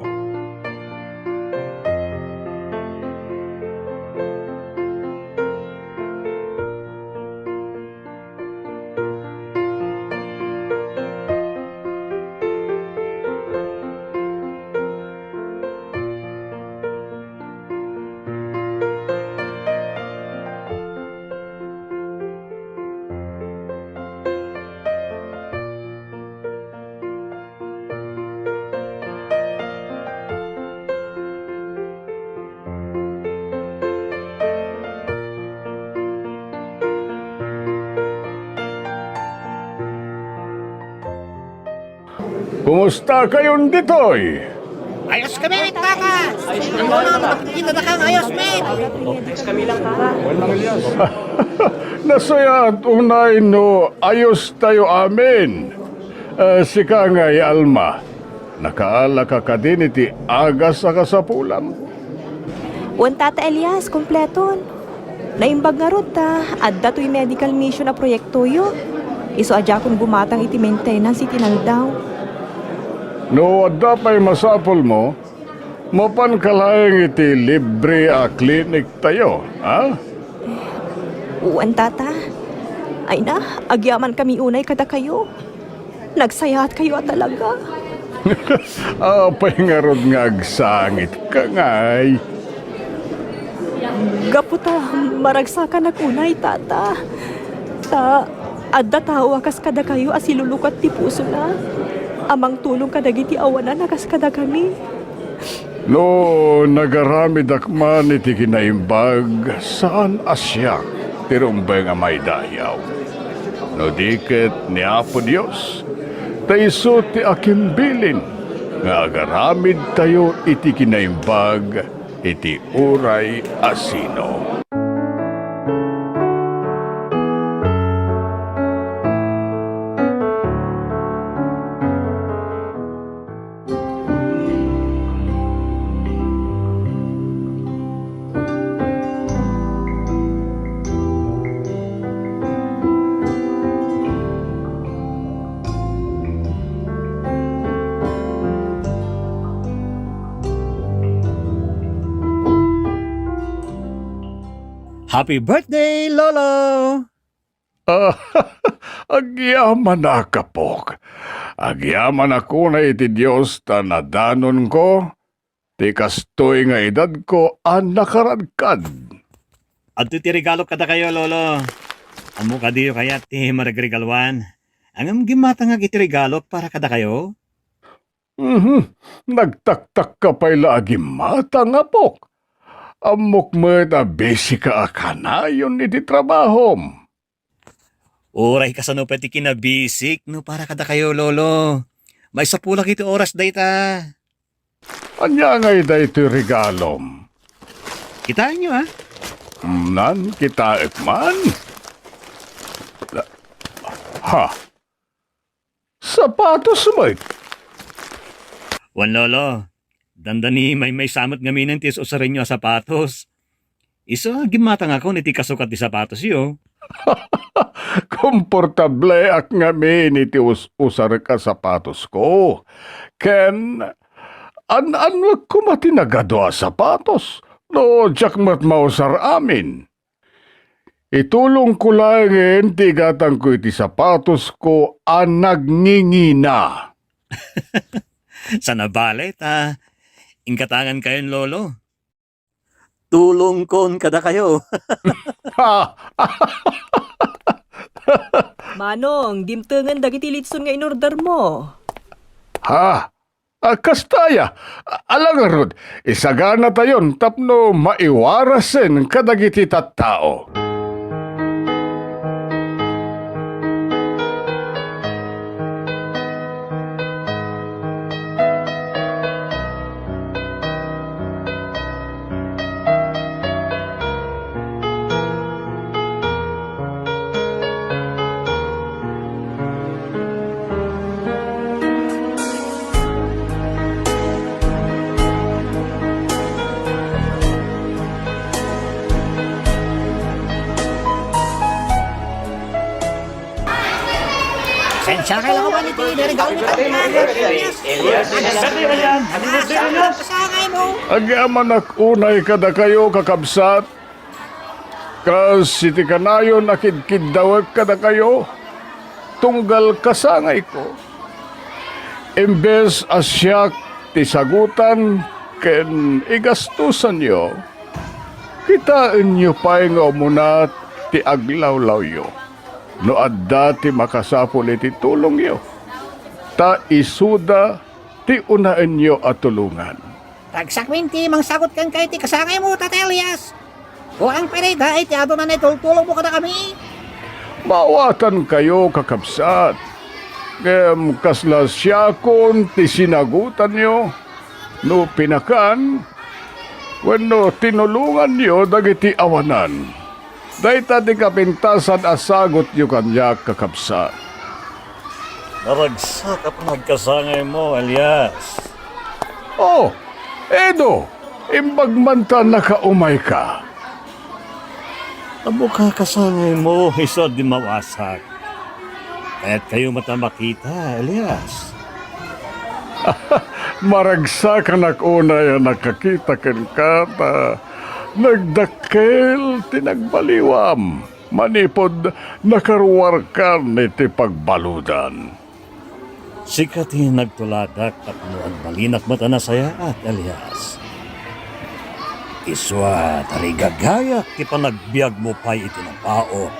Kumusta kayon ditoy? Ayos kami, Tata! Ano na, makikita na kang ayos, men! Nasuyaat unay no ayos tayo amin. Eh, sika ngay, Alma, nakaala ka kadin iti agas a kasapulam? Wen, Tata Elias, kompleton. Naimbag ngarud ta adda toy medical mission a proyektoyo. Isu a diakon gumatang iti maintenance iti naldaw. No adda pay masapulmo, mapanka laeng iti libre a kliniktayo, ha? Wen, Tata. Ay na, agyamankami unay kadakayo. Nagsayaatkayo a talaga. Apay ngarud nga agsangitka ngay? Gapu ta maragsakanak unay, Tata. Ta adda tao a kas kadakayo a silulukat ti pusona, a mangtulong kadagiti awanan a kas kadakami. No nagaramidak man iti kinaimbag, saan a siak ti rumbeng a maidayaw. No di ket ni Apo Dios, ta isu ti akimbilin nga agaramidtayo iti kinaimbag iti uray a sino. Happy birthday, Lolo! Ah, agyamanak, apok. Agyamanak unay iti Dios ta nadanonko ti kastoy nga edadko a nakaradkad. Adtoy ti regalo kadakayo, Lolo. Ammo kadiyo kayat ti maragregaloan? Ngem gimmatangak iti regalo para kadakayo. Mhm. Nagtaktakka pay la a gimmatang, apok. Ammok met a busy ka a kanayon iti trabahom. Uray kasano pay ti kinabisik no para kadakayo, Lolo. Maisapulak iti oras dayta. Ania ngay daytoy regalom? Kitaenyo, a? Nan, kitaek man. Ha? Sapatos met? Wen, Lolo. Dandani maymaysa met ngamin ti is-usarenyo a sapatos. Isu a gimmatangakon iti kasukat ti sapatosyo. Komportableak ngamin iti us-usarek a sapatosko. Ken an-annuek koma ti nagadu a sapatos, no diak met mausar amin. Itulongko laengen ti igatangko iti sapatosko a nagngingina. Sana bale ta ingkatangan kayon, Lolo. Tulongkon kadakayo. Ha? Manong, dimtengen dagiti litson nga inordermo. Ha? Ah, kasta aya. A-, ala ngarud, isaganatayon tapno maiwarasen kadagiti tattao. Sensya kayo lang ba nito? Diri gawin ka. Kasangay mo. Agyamanak unay kadakayo, kakabsat. Kas iti kanayon a kidkiddawek kadakayo, tunggal kasangayko. Imbes a siak ti sagutan ken igastusanyo, kitaenyo pay nga umuna ti aglawlawyo. No adda ti makasapul iti tulongyo, ta isuda ti unaenyo a tulongan. Ragsakmin ti mangsagut kenka iti kasangaymo, Tata Elias. Kuang pay dayta iti aduna nga itultulongmo kadakami. Maawatankayo, kakabsat. Ngem kasla siakon ti sinagutanyo no pinakan wenno tinulonganyo dagiti awanan. Dayta ti kapintasan a sagutyo kaniak, kakabsat. Naragsak a panagkasangaymo, Elias. Oh, Edo, imbag man ta nakaumayka. Ammoka kasangaymo, isu a dimmawasak. Kayatkayo met a makita, Elias. Maragsakanak unay a nakakita kenka ta nagdakkel ti nagbaliwam manipud nakaruarkan iti pagbaludan. Sika ti nagtuladak tapno agbalinak met a nasayaat, Elias. Isu a tarigagayak ti panagbiagmo pay iti napaut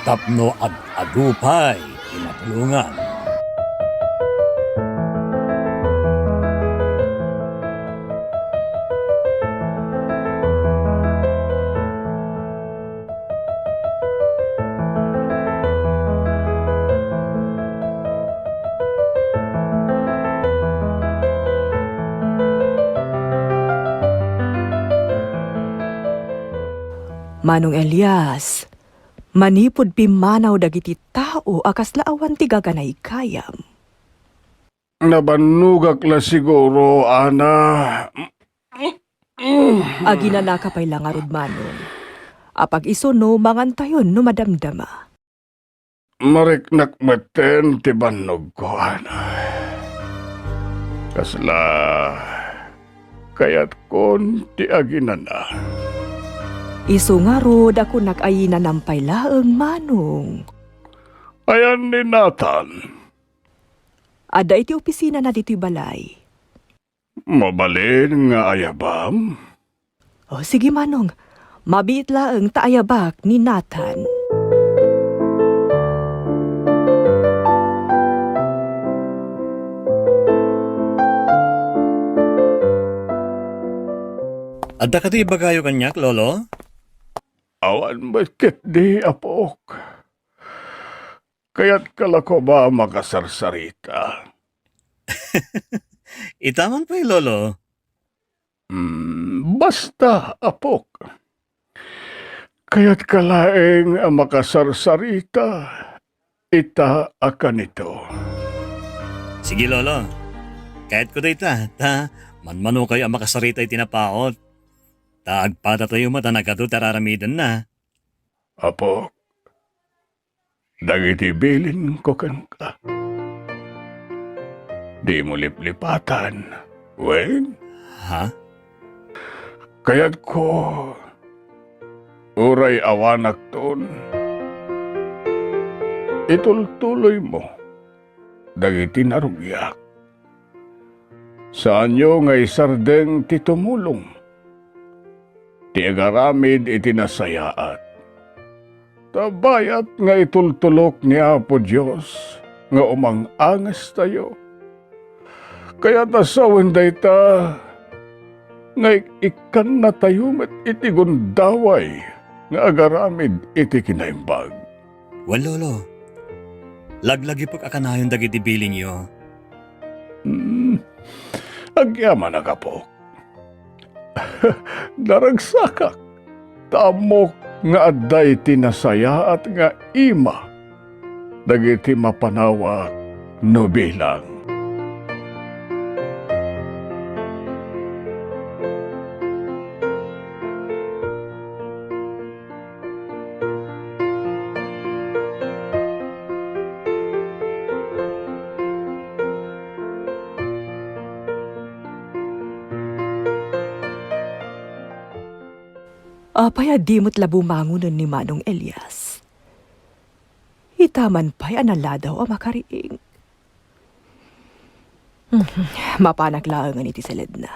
tapno ad-adu pay ti matulongan. Manong Elias, manipud pimmanaw dagiti tao a kasla awan ti gaganaykayam. Nabannogak la siguro, Ana. Aginanaka pay la ngarud, Manong. Apag-isu no mangantayon no madamdama. Mariknak metten ti bannogko, Ana. Kasla kayatkon ti aginana. Isu ngarud a kunak a inanam pay laeng, Manong. Ayan ni Nathan? Adda iti opisinana ditoy balay. Mabalin nga ayabam? O, sige, Manong. Mabiit laeng ta ayabak ni Nathan. Adda kadi ibagayo kaniak, Lolo? Awan met ketdi, apok. Kayatka la koma a makasarsarita? Ita man pay, Lolo. Mm, basta, apok. Kayatka laeng a makasarsarita ita a kanito. Sige, Lolo. Kayatko dayta, ta manmanokayo a makasarita iti napaut. Ta agpadatayo met a nagadu ti araramidenna. Apok, dagiti bilinko kenka, dimo liplipatan Wen? Ha? Kayatko, uray awanakton, itultuloymo dagiti narugiak. Saanyo nga isardeng ti tumulong, ti agaramid iti nasayaat. Ta bayat nga itultulok ni Apo Dios nga umang-angestayo. Kayat a sawen dayta nga ik-ikkannatayo met iti gundaway nga agaramid iti kinaimbag. Wen, Lolo. Laglagipek a kanayon dagiti bilingyo. Hmm. Agyamanak, apok. Naragsakak ta ammok nga adda iti nasayaat nga ima dagiti mapanawak no bilang. Apay a di met la bumangonen ni Manong Elias? Ita man pay a naladaw a makariing. Mapanak laengen iti siledna.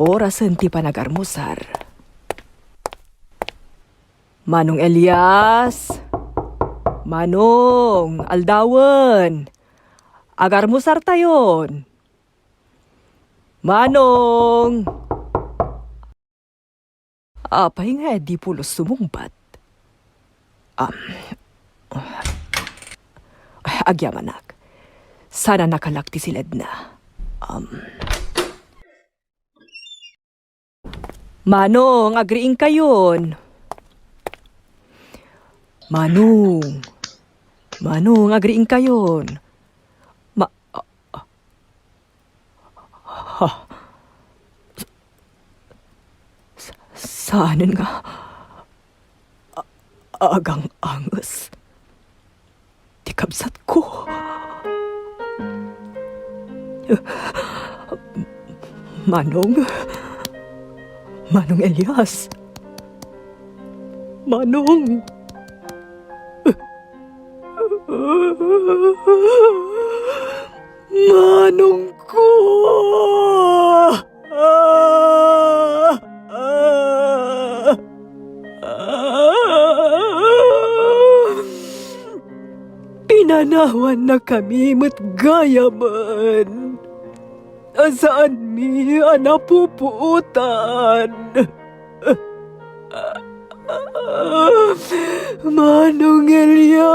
Orasen ti panagarmusar. Manong Elias! Manong! Aldawen! Agarmusartayon! Manong! Apay nga di pulos sumungbat? Am, agyamanak. Saan a nakalak ti siledna. Am. Manong, agriingkayon. Manong. Manong, agriingkayon. Ma-, Ha? Sa-, saanen nga a-, agang-anges ti kabsatko? Manong, Manong Elias. Manong. Manongko! Pinanawannakami met gayamen. Saanmi a napupuotan. Manong Elias!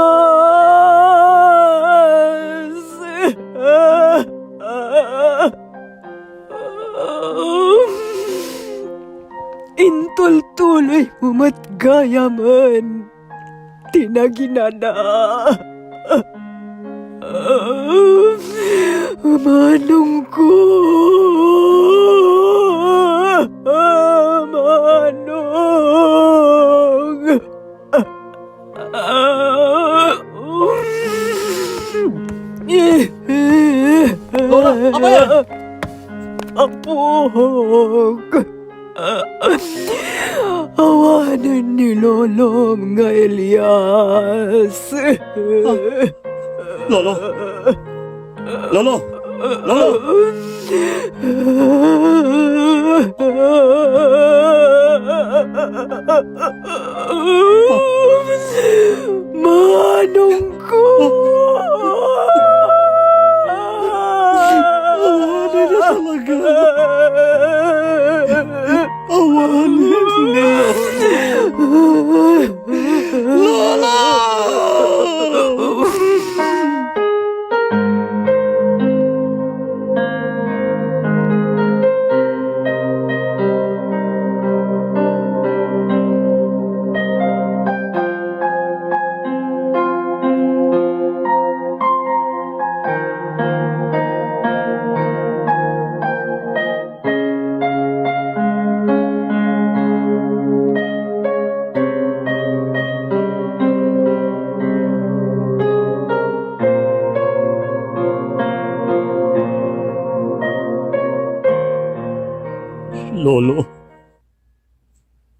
Intultuloymo met gayamen ti naginana. Manongko! Manong! Lola, apay a? Apok! Awanen ni Lolom nga Elias. Ah, Lolo! Lolo! Lolo! Manongko! Awanen na talaga. Awanen na. Lola! Lolo,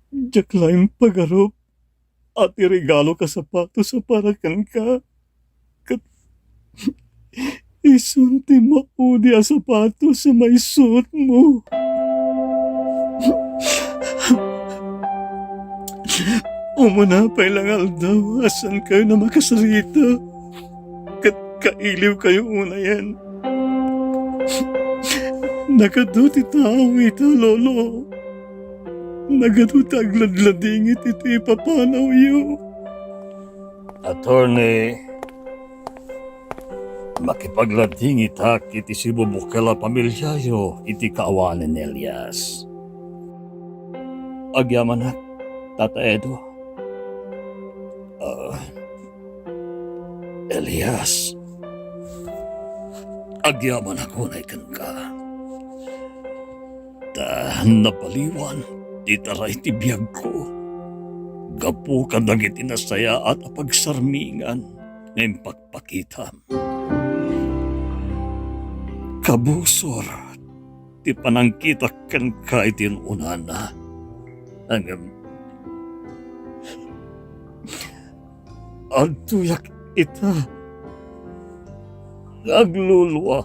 diak laeng pagarup a ti regaloek a sapatos a para kenka, ket isun ti maudi a sapatos a maisutmo. Umuna pay la nga aldaw a saankayo a makasarita, ket kailiwkayo unayen. Nagadu ti tao ita, Lolo. Nagadu ti agladladingit iti ipapanawyo. Attorney, makipagladingitak iti sibubukel a pamiliayo iti kaawanen ni Elias. Agyamanak, Tata Edo. Ah, Elias, agyamanak unay kenka. Ta nabaliwan ti taray ti biagko gapu kadagiti nasayaat a pagsarmingan nga impakpakitam. Kabusor ti panangkitak kenka iti un-unana. Ngem adtoyak ita nga aglulua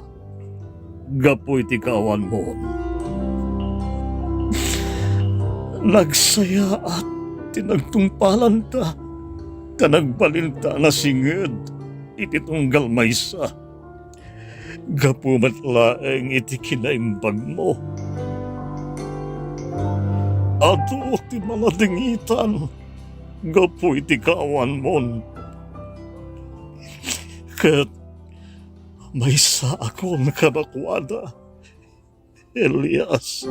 gapu iti kaawanmon. Nagsayaat ti nagtungpalanta, ta nagbalinta a nasinged iti tunggal maysa. Gapu met laeng iti kinaimbagmo. Adu ti maladingitan gapu iti kaawanmon. Ket maysaakon kadakuada, Elias.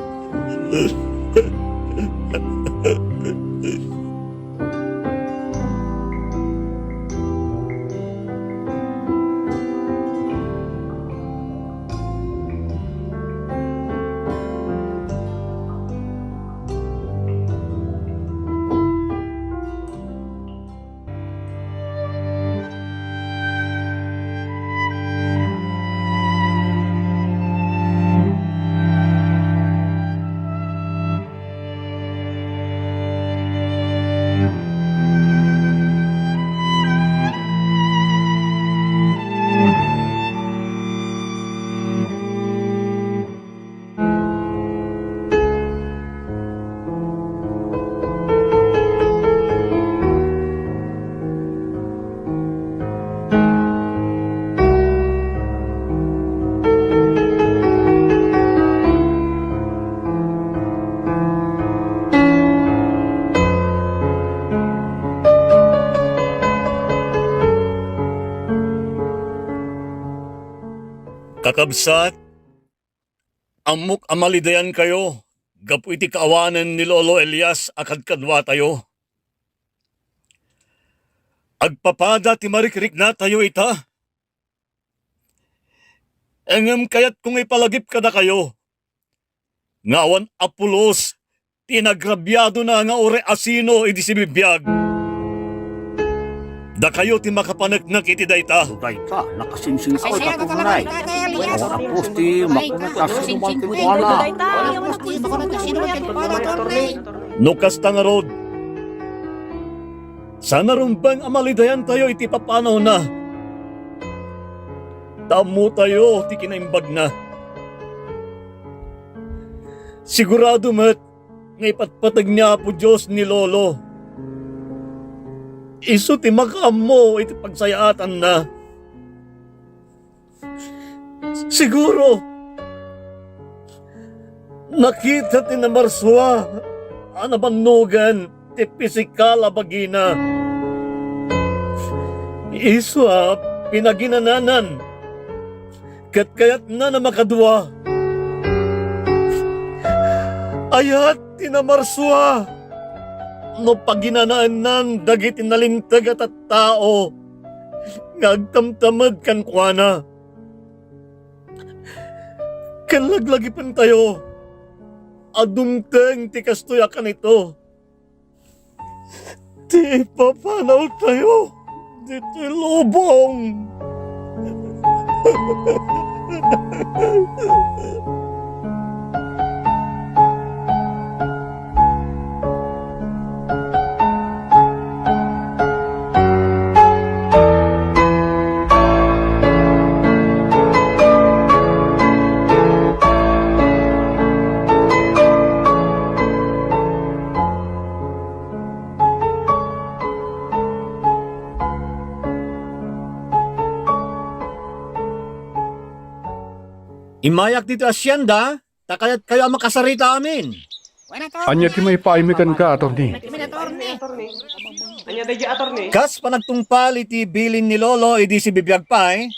Kakabsat, ammok a malidayankayo gapu iti kaawanen ni Lolo Elias a kadkaduatayo. Agpapada ti marikriknatayo ita. Ngem kayatko nga ipalagip kadakayo nga awan a pulos ti inagrabiadona nga uray asino idi sibibiag. Dakayo ti makapaneknek iti dayta. No dayta, nakasingsingko tayo unay. Awan a pulos ti makunek a sinuman kenkuana. No kasta ngarud, saan a rumbeng a malidayantayo iti papanawna. Ta ammotayo ti kinaimbagna. Sigurado met nga ipatpateg ni Apo Dios ni Lolo. Isu ti makaammo iti pagsayaatanna. Siguro, nakita ti namarsua a nabannogan ti pisikal a bagina. Isu a pinaginananan ket kayatna a makadua. Ayat ti namarsua no paginanaennan dagiti nalinteg a tattao nga agtamtamed kenkuana. Ken laglagipentayo a dumteng ti kastoy a kanito ti ipapanawtayo ditoy lubong. Immayak ditoy asienda, ta kayatkayo a makasarita amin. Ania ti maipaaymi kenka, attorney? Ania daydi, attorney? Kas panagtungpal iti bilin ni Lolo idi sibibiag pay,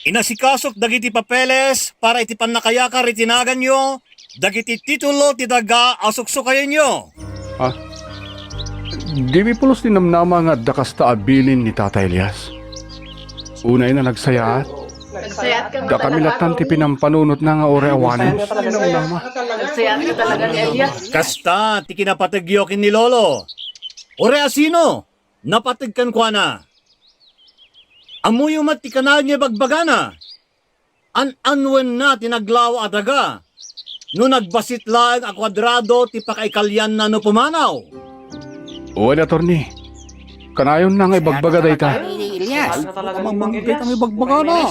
inasikasok dagiti papeles para iti pannakayakar iti naganyo dagiti titulo ti daga a suksukayenyo. Ah, dimi pulos ti namnama nga adda kasta a bilin ni Tata Elias. Unay na nagsayaat. Dakami lattan ti pinampanunotna nga uray awanen. Namnama. Kasta ti kinapategyo ken ni Lolo. Uray asino? Napateg kenkuana. Ammoyo met ti kanayon nga ibagbagana. An-anwenna ti naglawa a daga no nagbasit laeng a kuadrado ti pakaikalianna no pumanaw. Wen, attorney. Kanayonna nga ibagbaga dayta. Elias. Mamangkit ang ibagbagana.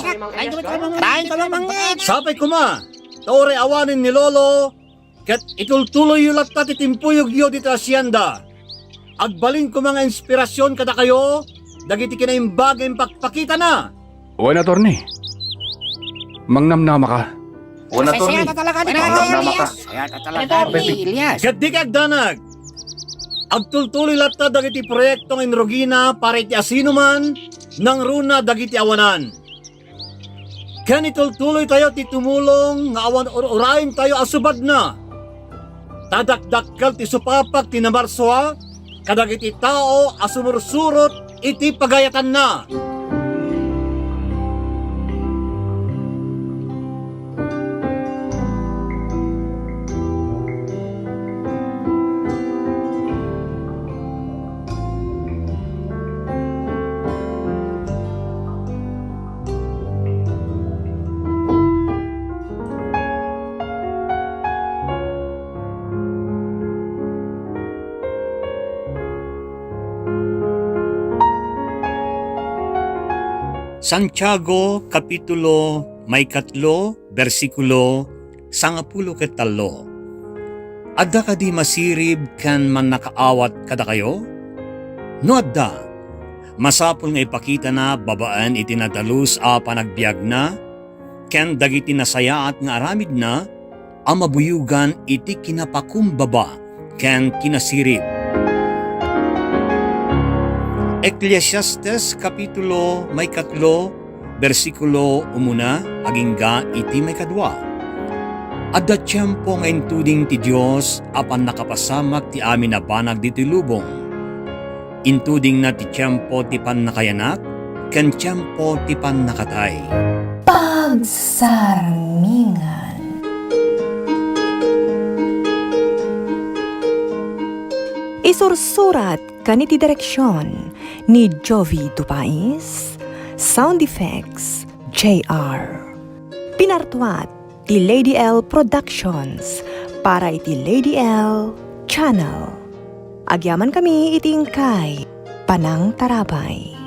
Kain ka mamangkit. Sapay koma, ta uray awanen ni Lolo, ket itultuloyyo latta ti timpuyogyo ditoy asienda. Agbalin koma nga inspirasyon kadakayo dagiti kinaimbag nga impakpakitana. Wen, attorney. Mangnamnama ka. Wen, attorney. Sayata talaga ni Mangnamnama ka. Elias. Sayata talaga ni Elias. Ket di kagdanag, agtultuloy latta dagiti proyekto nga inrugina para iti asinoman nangruna dagiti awanan. Ken itultuloytayo ti tumulong nga awan ur-urayentayo a subadna. Ta dakdakkel ti supapak ti namarsua kadagiti tao a sumursurot iti pagayatanna. Santiago, kapitulo maikatlo, bersikulo sangapulo ket tallo. Adda kadi masirib ken mannakaawat kadakayo? No adda, masapul nga ipakitana babaen iti nadalus a panagbiagna ken dagiti nasayaat nga aramidna a mabuyogan iti kinapakumbaba ken kinasirib. Eclesiastes kapitulo maikatlo, bersikulo umuna agingga iti maikadua. Adda tiempo nga intuding ti Dios a pannakapasamak ti amin a banag ditoy lubong. Intudingna ti tiempo ti pannakayanak ken tiempo ti pannakatay. Pagsarmingan. Isursurat ken iti direksion ni Jovi Dupais, sound effects, J R. Pinartuat ti Lady L Productions para iti Lady L Channel. Agyaman kami iti inkay panangtarabay.